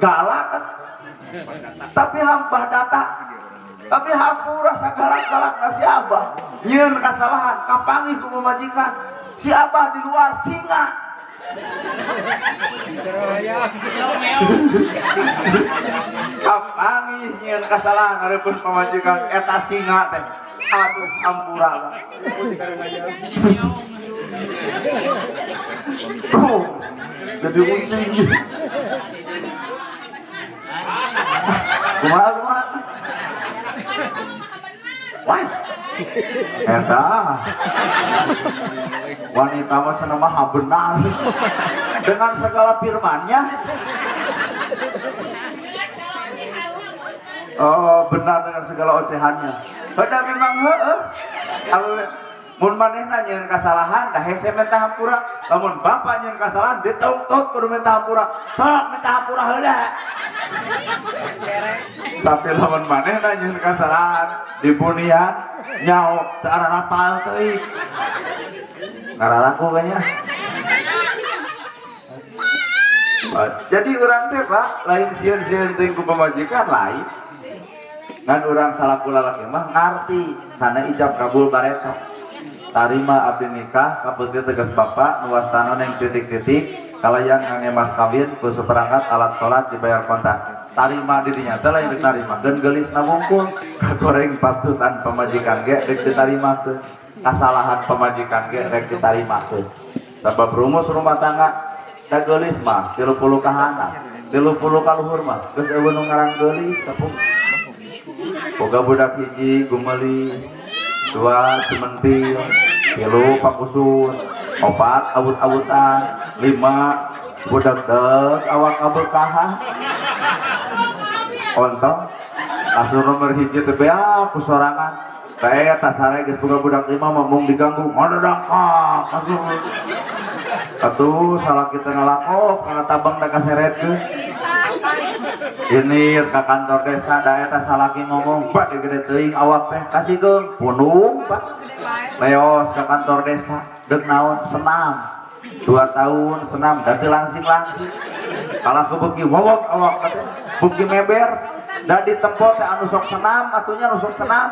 Galak kan. Tapi hampah data. Tapi hampura sagalak-galak ka si Abah. Nyieun kasalahan kapanggih ku pamajikan. Si Abah di luar singa. Kapanggih nyieun kasalahan hareupeun pamajikan eta singa teh. Aduh hampura Bang. Tuh, jadi ucing. Kumaha kumaha? Wah. Eta. Wanita mah cenah mah benar. Dengan segala firmannya. Oh, benar dengan segala ocehannya. Beda memang heeh. Mun manehna nyieun kasalahan da hese minta hampura. Lamun bapak nyieun kasalahan ditongtot kudu minta hampura. Sok minta hampura heula. Tapi lamun manehna nyieun kasalahan dibunian nyao teu ararapal teuing. Ngararaku kayaknya. Jadi urang teh Pak lain sieun-sieun teuing ku pamajikan lain. Ngan urang salaku lalaki mah ngarti kana ijab kabul bareto. Tarima abdi nikah kabeuti tegas bapak nu wastana neng titik-titik kalayan ngangge mas kawin ku seperangkat alat salat dibayar kontak. Tarima dirinya teh lain ditarimakeun geulisna wungkul kagoreng patutan pamajikan ge rek ditarimakeun. Kasalahan pamajikan ge rek ditarimakeun. Sabab rumus rumah tangga da geulis mah 30 kahana, 30 kaluhur mah geus eueuh nu ngaran geulis sapuh. Boga budak hiji gumeli, dua cementil, tilu pakusun, opat awut-awutan, lima budak deg awak kabekahan. Ontong kasur nomor hiji teh beak ku sorangan. Bae eta sare geus boga budak lima mah mung diganggu ngododongkok kasur. Atuh salah kita ngalakok kana tabang da kaseretkeun. Ini ke kantor desa da eta salaki ngomong bade gede teuing awak teh kasihkeun punung Pak. Leos ke kantor desa deuk naon senam. 2 tahun senam da teu langsing-langsing. Kalah kebeuki wowok awak teh beuki meber da ditempo teh anu sok senam atunya anu sok senam.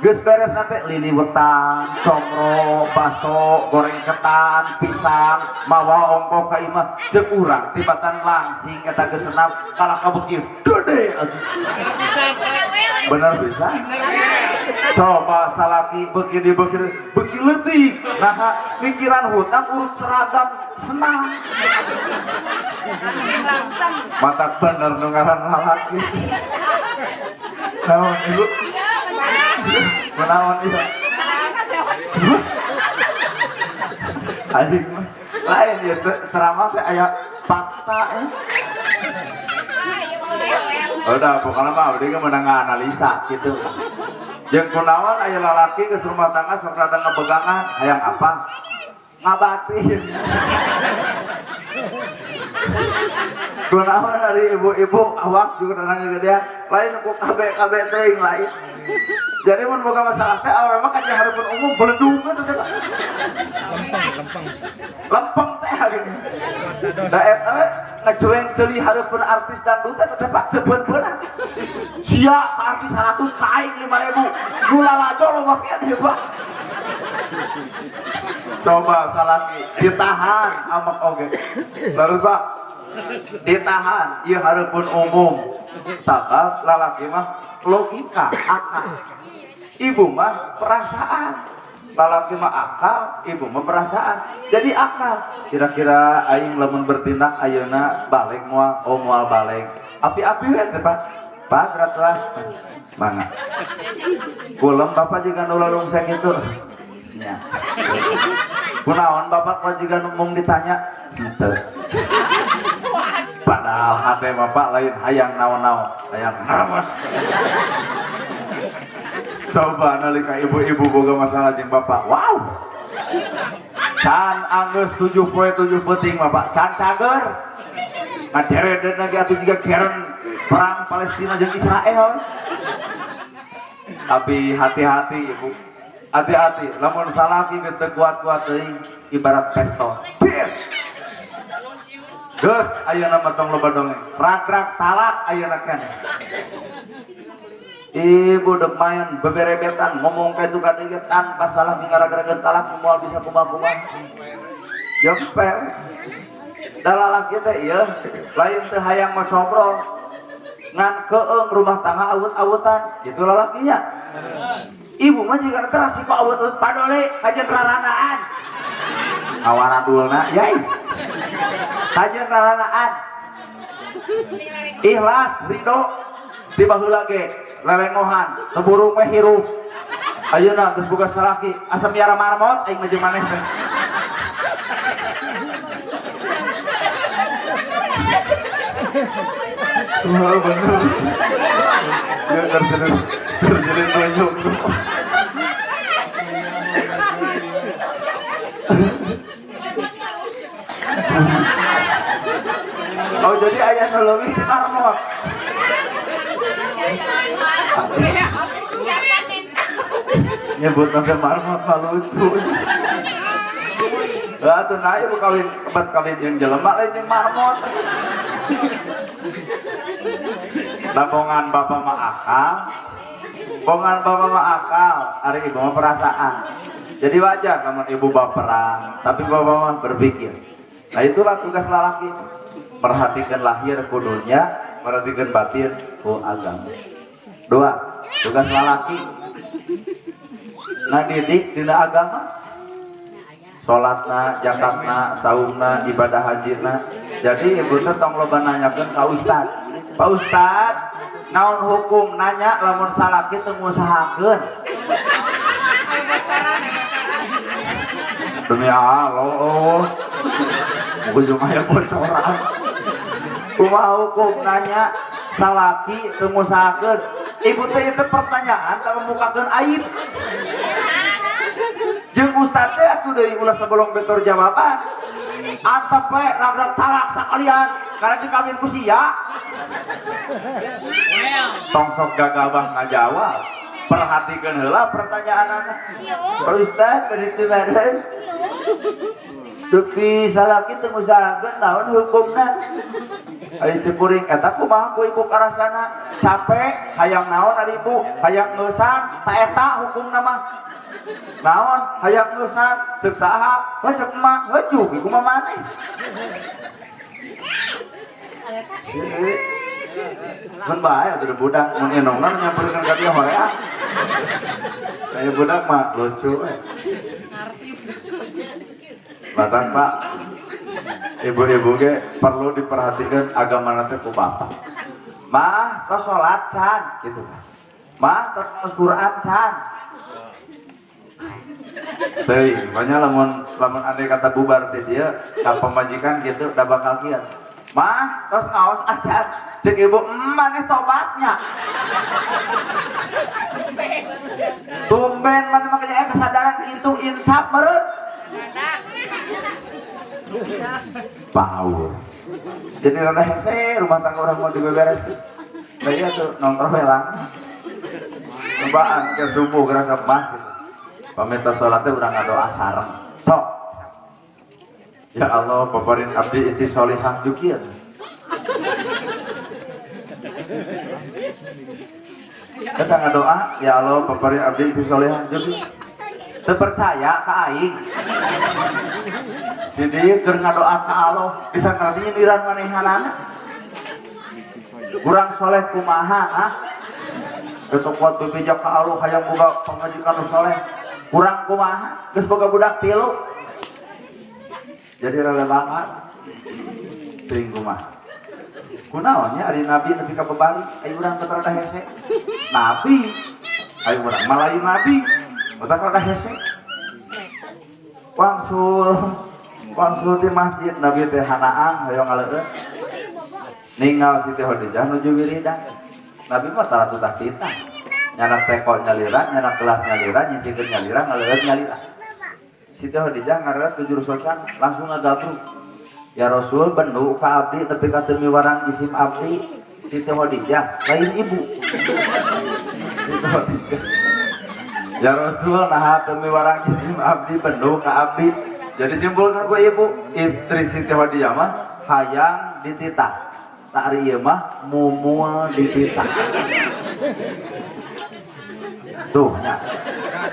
Geus beres na teh liliwetan, comro, baso, goreng ketan, pisang, mawa ongkoh ka imah ceuk urang tibatan langsing eta geus senam kalah kabeuki gede atuh. Bener bisa? Coba salaki beuki di beuki beuki leutik. Nah, pikiran hutang urut seragam senam. Matak bener nu ngaran lalaki. Naon ibu? Menawan itu. Anjing mah. Lain ya ceramah teh aya fakta ya. Udah, pokoknya mah abdi ge meunang analisa gitu. Jeung kunaon aya lalaki geus rumah tangga sok rada ngabegangan, hayang apa? Ngabatin. Kunaon ari ibu-ibu awak juga rada ngagedean, lain ku KB-KB teuing lain. Jadi mun boga masalah teh awewe mah kajian hareupeun umum beledung teh teh. Lempeng, lempeng. Lempeng teh gini. Da eta we ngacueng ceuli hareupeun artis dangdut teh teh Pak teu beun-beunan. Sia ka artis 100 ka aing 5000. Nu lalajo loba keneh Pak. Coba salaki ditahan amek oge. Lalu Pak ditahan ieu hareupeun umum. Sabab lalaki mah logika akal. Ibu mah perasaan. Lalaki mah akal, ibu mah perasaan. Jadi akal. Kira-kira aing lamun bertindak ayeuna balik moal, oh moal balik. Api-api we teh Pak. Pak gerak lah. Mana? Kulem Bapak jiga nu lalungseng itu. Nya. Kunaon Bapak kok jiga nu mung ditanya? Henteu. Padahal hate Bapak lain hayang naon-naon, hayang nervous. Coba nalika ibu-ibu boga masalah jeung bapak. Wow. Can anggeus 7 poe 7 peuting bapak, can cager. Ngaderedeun lagi atuh jiga keren perang Palestina jeung Israel. Tapi hati-hati ibu. Hati-hati, lamun salaki geus teu kuat-kuat teuing ibarat pistol. Bis. Geus ayeuna mah tong loba dongeng. Rag-rag talak ayeuna keneh. Ibu dek main beberebetan ngomong ka itu ka dieu tanpa salah ngaragrageun talak moal bisa kumaha-kumaha. Jemper. Da lalaki teh ieu lain teu hayang macobrol. Ngan keung rumah tangga awut-awutan gitu lalakinya. Ibu mah jiga teh rasiko awut-awut padole kajen raranaan. Ngawaradulna yai. Kajen raranaan. Ikhlas ridho di baheula ge lelengohan teu burung we hirup. Ayeuna geus boga salaki asa miara marmot aing mah jeung maneh teh. Wah, bener. Ya terselin banyak. Oh, jadi ayah nu leuwih marmot. Nyebut sampai marmot mah lucu. Lah atuh nah ibu kawin kebat kawin jeung jelema lain jeung marmot. Nah, bongan bapak mah akal, bongan bapak mah akal, ari ibu mah perasaan. Jadi wajar namun ibu baperan, tapi bapak mah berpikir. Nah itulah tugas lalaki, perhatikan lahir kudunya, perhatikan batin ku agama. Dua, tugas lalaki ngadidik dina agama, salatna, zakatna, saumna, ibadah hajina. Jadi ibu teh tong loba nanyakeun ka ustad. Pak Ustad, naon hukum nanya lamun salaki teu ngusahakeun? Demi Allah, ujung aya bocoran. Kumaha hukum nanya salaki teu ngusahakeun? Ibu teh itu pertanyaan tak membukakeun aib. Jeung ustad teh atuh deui ulah sabolong betor jawaban. Antep we ragrak talak sakalian karena dikawin ku sia. Tong sok gagabah ngajawab. Perhatikeun heula pertanyaanana. Pak Ustad bari teu meren. Dupi salaki teu ngusahakeun naon hukumna? Ari sikuring eta kumaha ku ibu karasana? Capek hayang naon ari ibu? Hayang ngeusan ta eta hukumna mah. Naon hayang ngeusan ceuk saha? Heuh ceuk emak, heuh ibu mah maneh. Mun bae atuh budak mun inongna nyamperkeun ka dieu horea. Kayak budak mah lucu we. Bahkan Pak, ibu-ibu ge perlu diperhatikan agama teh ku bapak. Mah tos salat can gitu. Mah tos Quran can. Teuing, banyak lamun lamun andai kata bubar teh dia ka pamajikan gitu da bakal kieu. Mah, terus ngaos acan. Cek ibu, maneh tobatnya. Tumben maneh mah aya kesadaran itu insaf meureun. Power. Jadi rada hese rumah tangga orang mau dibeberes. Nah iya tuh nongkrong helang. Cobaan ke subuh gerasa mah. Pamita sholatnya urang ngadoa sareng. Sok. Ya Allah, paparin abdi istri solihah jukieu. Kita ngadoa, ya Allah, paparin abdi istri solihah jukieu. Teu percaya ka aing. Si dieu keur ngadoa ka Allah, bisa ngerti nyindiran manehanana. Kurang soleh kumaha, ah? Geus kuat bebeja ka Allah hayang boga pamajikan nu soleh. Kurang kumaha, geus boga budak tilu. Jadi rada banget. Teuing kumaha. Kunaon nya ari nabi nepi ka babari, aya urang teh rada hese. Nabi, aya urang mah lain nabi, otak rada hese. Wangsul, wangsul di masjid nabi teh hanaang hoyong ngaleueut. Ningal Siti Khadijah nuju wiridan. Nabi mah tara tutah titah. Nyanak teko nyalira, nyanak gelas nyalira, nyicikeun nyalira, ngaleueut nyalira. Siti Khadijah ngareut tujuh socan langsung ngagabruk. Ya Rasul bendu ka abdi nepi ka teu miwarang jisim abdi. Siti Khadijah lain ibu. Siti Khadijah. Ya Rasul naha teu miwarang jisim abdi bendu ka abdi. Jadi simpulkan ku ibu, istri Siti Khadijah mah hayang dititah. Tak ari ieu mah mumul dititah. Tuh nya.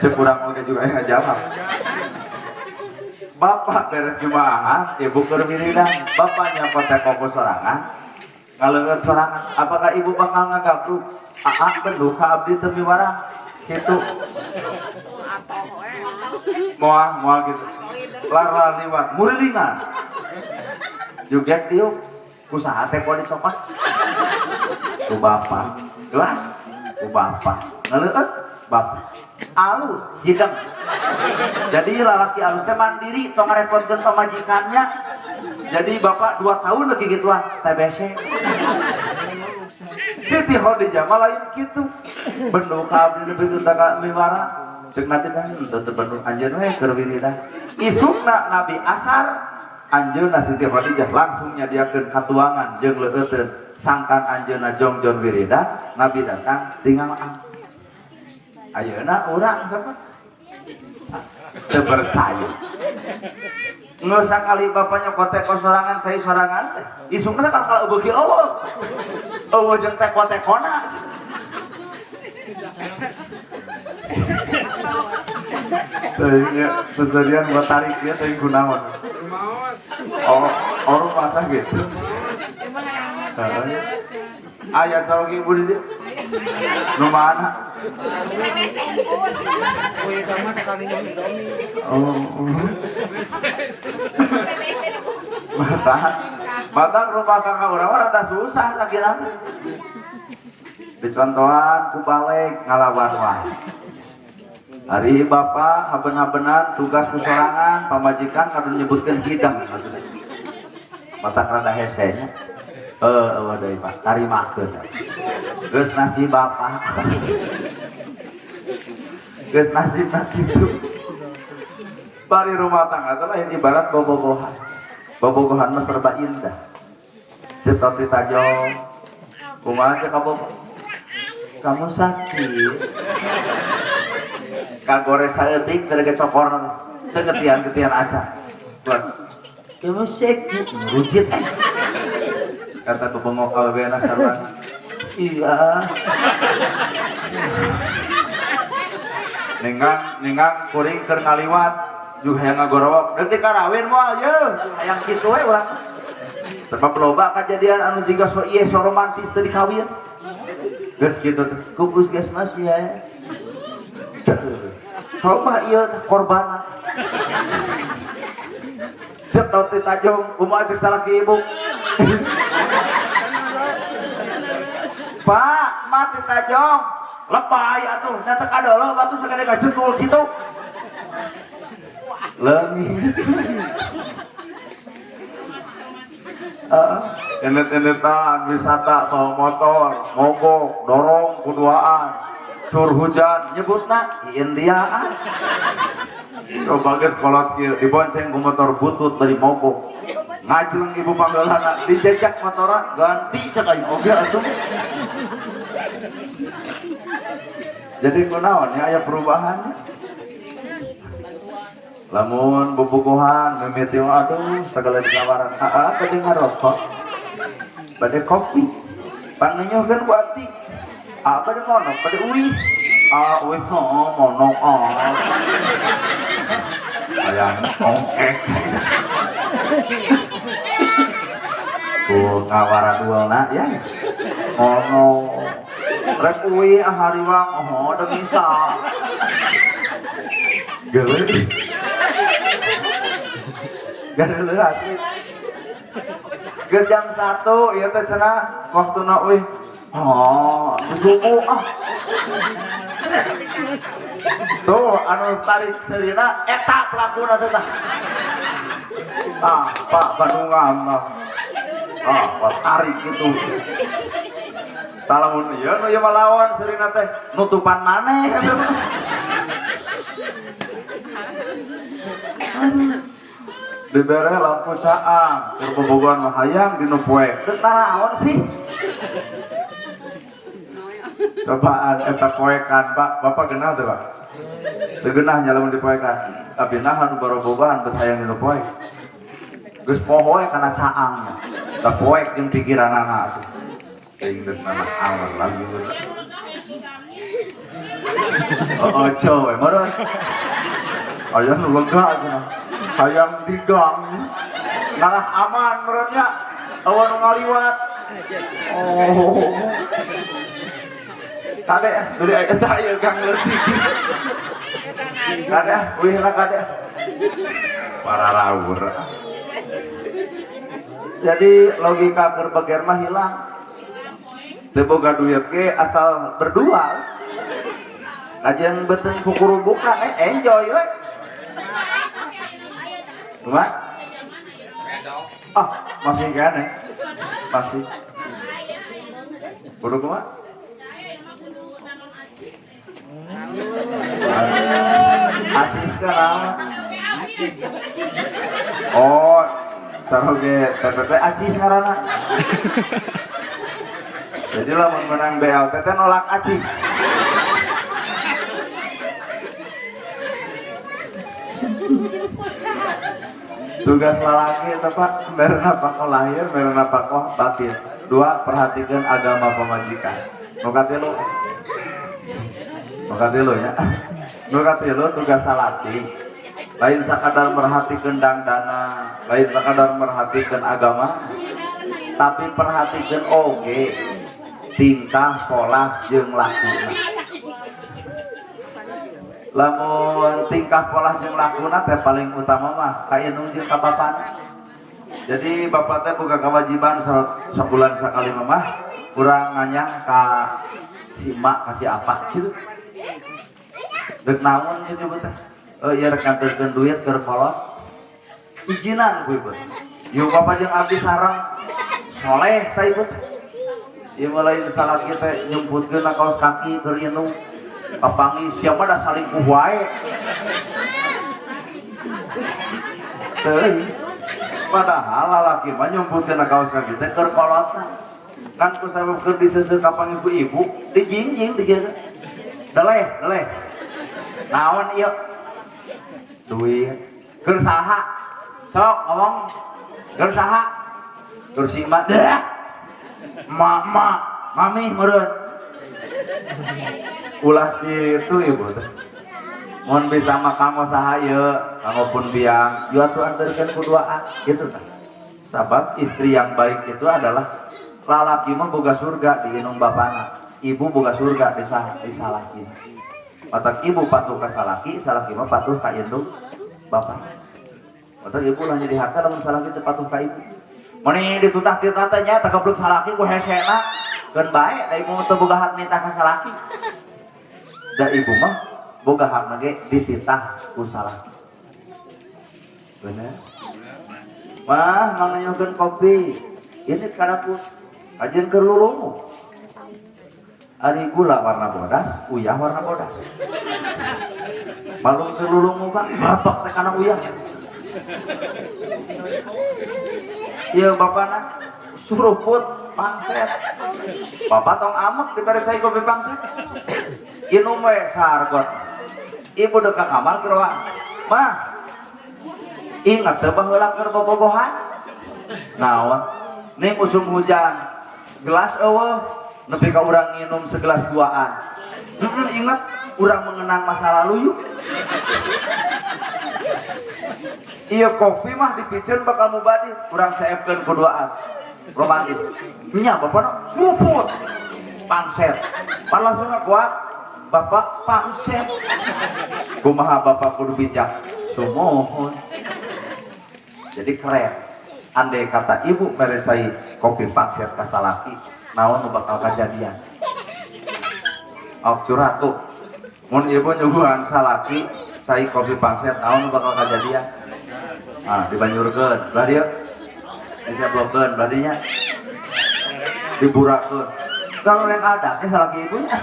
Sekurang oge juga yang ngajawab. Bapak beres jemaah, ibu keur wiridan, bapaknya potek koko sorangan, ngaleueut sorangan. Apakah ibu bakal ngagabruk? Aa bendu ka abdi teu miwarang. Kitu. Moal, moal gitu. Lar-lar liwat, murilingan. Juget diuk, kusaha teh kuali cokot. Ku bapak, gelas, ku bapak. Ngaleueut, bapak. Alus, hidang. Jadi lalaki alus teh mandiri, tong ngarepotkeun pamajikannya. Jadi bapak 2 tahun lagi gituan, TBC. Siti Khadijah mah lain kitu. Bendu ka abdi nepi ka ka miwara. Ceuk Nabi teh henteu teu bendu anjeun we keur wiridan. Isukna Nabi asar, anjeunna Siti Khadijah langsung nyadiakeun katuangan jeung leueuteun. Sangkan anjeunna jongjon wiridan, Nabi datang tinggal am. Ayeuna urang siapa? Teu percaya. Nggak usah kali bapaknya kotek sorangan, saya sorangan teh. Isukna kan kalau beuki eueuh. Eueuh jeung teko-tekona. Teuing seserian buat tarik dia teuing kunaon. Oh, orang masa gitu. Aya calon ibu di dieu. Nu mana? Oh. Batang rumah tangga urang mah rada susah sakirana. Dicontohan ku balik ngalawan wae. Hari bapak haben-habenan tugas ku sorangan pamajikan kudu nyebutkeun hidang maksudnya. Matak rada hese nya. Eueuh deui Pak, tarimakeun. Geus nasib bapak. Geus nasibna kitu. Bari rumah tangga teh lain ibarat bobogohan. Bobogohan mah serba indah. Cetot ditajong. Kumaha cek kabogoh? Kamu sakit. Kagores saeutik teu kecokorna. Teu getian-getian acan. Buat kamu sakit, rujit. Kata bebengok awena sarua. Iya. Ninggang, ninggang kuring keur ngaliwat juga hayang ngagorowok. Deuk dikarawin moal yeuh, hayang kitu we urang. Sebab loba kajadian anu jiga so ieu so romantis teu dikawin. Geus kitu teh, ku puskesmas ya. Coba ieu korban. Cetot ditajong, kumaha cek salaki ibu. Pak, mati tajong. Lebay atuh, nya teu kadeuleung batu sagede gajentul kitu. Leungit. Heeh. Enet-enetan wisata bawa motor, mogok, dorong kuduaan, cur hujan, nyebutna Indiaan. Coba geus kolot kieu dibonceng ku motor butut bari mogok. Ngajleng ibu panggalana dijejak motora ganti cek aing oge atuh. Jadi kunaon nya aya perubahan. Lamun bubukuhan mimiti mah aduh sagala ditawaran. Aa bade ngarokok. Bade kopi. Pangneunyuhkeun ku abdi. Aa bade monok, bade uih. Aa uih heuh monok ah. Hayang ongkek. Ku ngawara duelna ya. Monok. Rek uih ah hariwang oh da bisa. Geuleuh. Geuleuh asli. Ke jam 1 ieu teh cenah waktuna uih. Oh, subuh ah. Tuh anu tarik seurina eta pelakuna teh tah. Ah, Pak Bandungan mah. Ah, Pak tarik gitu. Salamun ieu nu ieu mah lawan seurina teh nutupan maneh eta mah. Dibere lampu caang, keur bobogohan mah hayang dinu poek. Teu naraon sih? Cobaan eta poekan, Pak. Bapak genah teu, Pak? Teu genah nya lamun dipoekan. Tapi naha nu barobogohan bet hayang dinu poek. Geus poho we kana caangnya. Da poek jeung pikiranana atuh. Teuing geus nanaon lagi. Oh, ojo we meureun. Aya nu lega cenah. Hayang di gang. Ngarah aman meureun nya. Eueuh nu ngaliwat. Oh. Kade duri aya eta ieu gang leutik. Kade uihna kade. Pararaur. Jadi logika keur beger mah hilang. Teu boga duit ge asal berdua. Kajian beuteung kukurubukan enjoy we. Kumaha? Ah, masih kene. Masih. Kudu kumaha? Acis teh naon? Oh, saroge TPP acis ngaranna. Jadi lamun menang BLT teh nolak acis. Tugas lalaki eta Pak, merena pakoh lahir, merena pakoh batin. Dua, perhatikan agama pamajikan. Nu katilu. Nu katilu nya. Nu katilu tugas salaki. Lain sakadar merhatikan dangdana, lain sakadar merhatikan agama, tapi perhatikan oge tingkah polah jeung lakuna. Lamun tingkah polah jeung lakuna teh paling utama mah ka indung jeung ka bapana. Jadi bapak teh boga kewajiban sabulan sakali mah urang nganyang ka si emak ka si apa gitu. Dek naon gitu ibu teh? Ieu rek nganterkeun duit keur kolot. Izinan ku ibu. Ieu bapak jeung abdi sareng soleh teh ibu teh. Ieu mah lain salaki teh nyumputkeun kaos kaki keur indung. Kapangi siapa dah salingkuh wae. Teuing. Padahal lalaki mah nyumputkeun kaos kaki teh keur kolotna. Kan ku sabab keur diseuseuh kapangi ku ibu, dijingjing digeus. Deleh, deleh. Naon ieu? Duit. Keur saha? Sok ngomong. Keur saha? Keur si emak. Dah. Mama, mami meureun. Ulah kitu ibu teh. Mun bisa mah kanggo saha ieu, kanggo pun biang, ieu atuh anterkeun ku duaan kitu tah. Sabab istri yang baik itu adalah lalaki mah boga surga di indung bapana, ibu boga surga di salaki. Matak ibu patuh ka salaki, salaki mah patuh ka indung bapana. Matak ibu lah jadi harta lamun salaki teu patuh ka ibu. Meni ditutah-titah teh nya tageblek salaki ku hesena, keun bae da ibu teu boga hak nitah ka salaki. Da ibu mah boga hakna ge dititah ku salaki. Bener? Mah manganyuhkeun kopi. Ini ka dapur kajeun keur lulungu. Ari gula warna bodas, uyah warna bodas. Malu keur lulungu Pak, bapak teh kana uyah. Ieu bapana suruput pangset. Bapak tong amek dibere cai kopi pangset. Inum we sargot. Ibu dek ka kamar keur wa. Mah. Ingat teu baheula keur bobogohan? Naon? Ning usum hujan. Gelas eueuh nepi ka urang nginum segelas duaan. Ingat urang mengenang masa lalu yuk. Iya kopi mah dipiceun bakal mubadi, urang seepkeun ku duaan. Romantis. Nya bapana suruput pangset. Pan langsung ngakuat bapak pangset. Kumaha bapak kudu bijak? Sumuhun. Jadi keren. Andai kata ibu mere cai kopi pangset ka salaki, naon nu bakal kajadian? Oh, curhat tuh. Mun ibu nyuguhan salaki cai kopi pangset, naon nu bakal kajadian? Ah, dibanyurkeun, belah dieu. Diseblokeun, belah dinya. Diburakeun. Kalau yang ada teh salaki ibunya.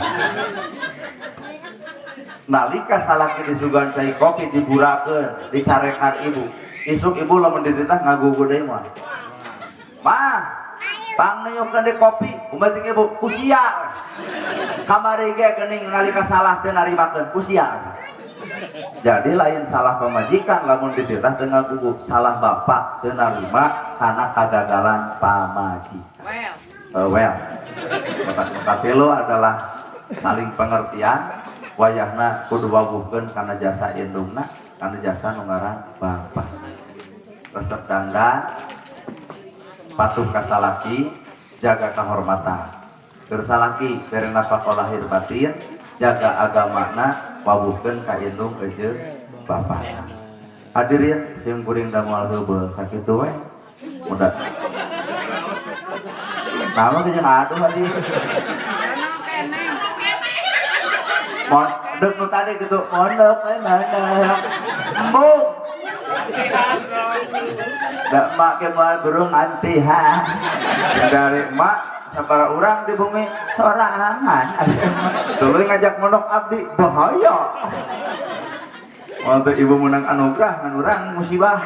Nalika salaki disuguhan cai kopi diburakeun, dicarekan ibu. Isuk ibu lamun dititah ngagugu deui mah. Mah, pangniukeun deui kopi, kumaha cing ibu? Kusia. Kamari ge geuning nalika salah teu narimakeun, kusia. Jadi lain salah pamajikan lamun dititah teu ngagugu, salah bapak teu narima kana kagagalan pamajikan. Well. Kata lo adalah saling pengertian, wayahna kudu wawuhkeun kana jasa indungna, kana jasa nu ngaran bapak. Resep dandan, patuh ka salaki, jaga kehormatan. Keur salaki bere nafkah lahir batin, jaga agamana, wawuhkeun ka indung jeung bapana. Hadirin sim kuring damoal heubeul sakitu we. Mudah. Naon jeung aduh hadirin. Mondok nu tadi gitu, mondok we mondok. Embung. Da mak ke moal burung antihan. Dari mak sabara urang di bumi sorangan. Tuluy ngajak mondok abdi bahaya. Waktu ibu menang anugerah ngan urang musibah.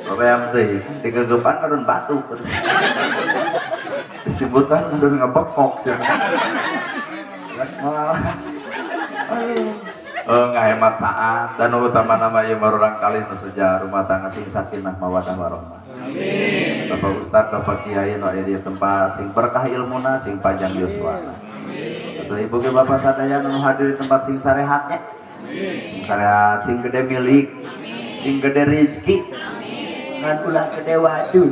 Bapak teh digegepan kadon batu. Disebutan kadon ngebekok sih. Nggak hemat saat dan utama nama ieu marurang kali nu seja rumah tangga sing sakinah mawadah warahmah. Amin. Bapak Ustad, Bapak Kiai nu aya di tempat sing berkah ilmuna, sing panjang yuswana. Amin. Atau ibu ke bapak sadaya nu hadir di tempat sing sarehatnya. Amin. Sing sarehat, sing gede milik, sing gede rezeki. Amin. Ngan ulah gede wadul.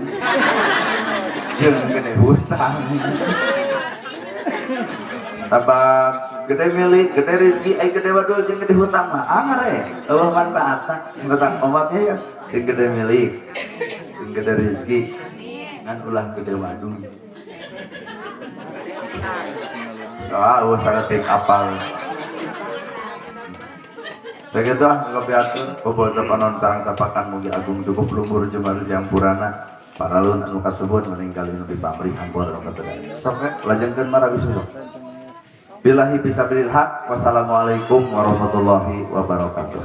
Jeung gede hutang. Sabab gede milik, gede rezeki, ai gede wadul jeung gede hutang mah anger we. Eueuh manfaatna, hutang obatnya ya. Sing gede milik, sing gede rezeki, ngan ulah gede wadul. Ah, eueuh saeutik apal. Sakitu ah kapiatur, bobol sapanon sareng sapakan mugi agung cukup luhur jembar siang purana. Paralun anu kasebut meninggal nu dipamrih ampun anu katedaya. Sok lajengkeun marabi subuh. Billahi bisa bilil haq. Wassalamualaikum warahmatullahi wabarakatuh.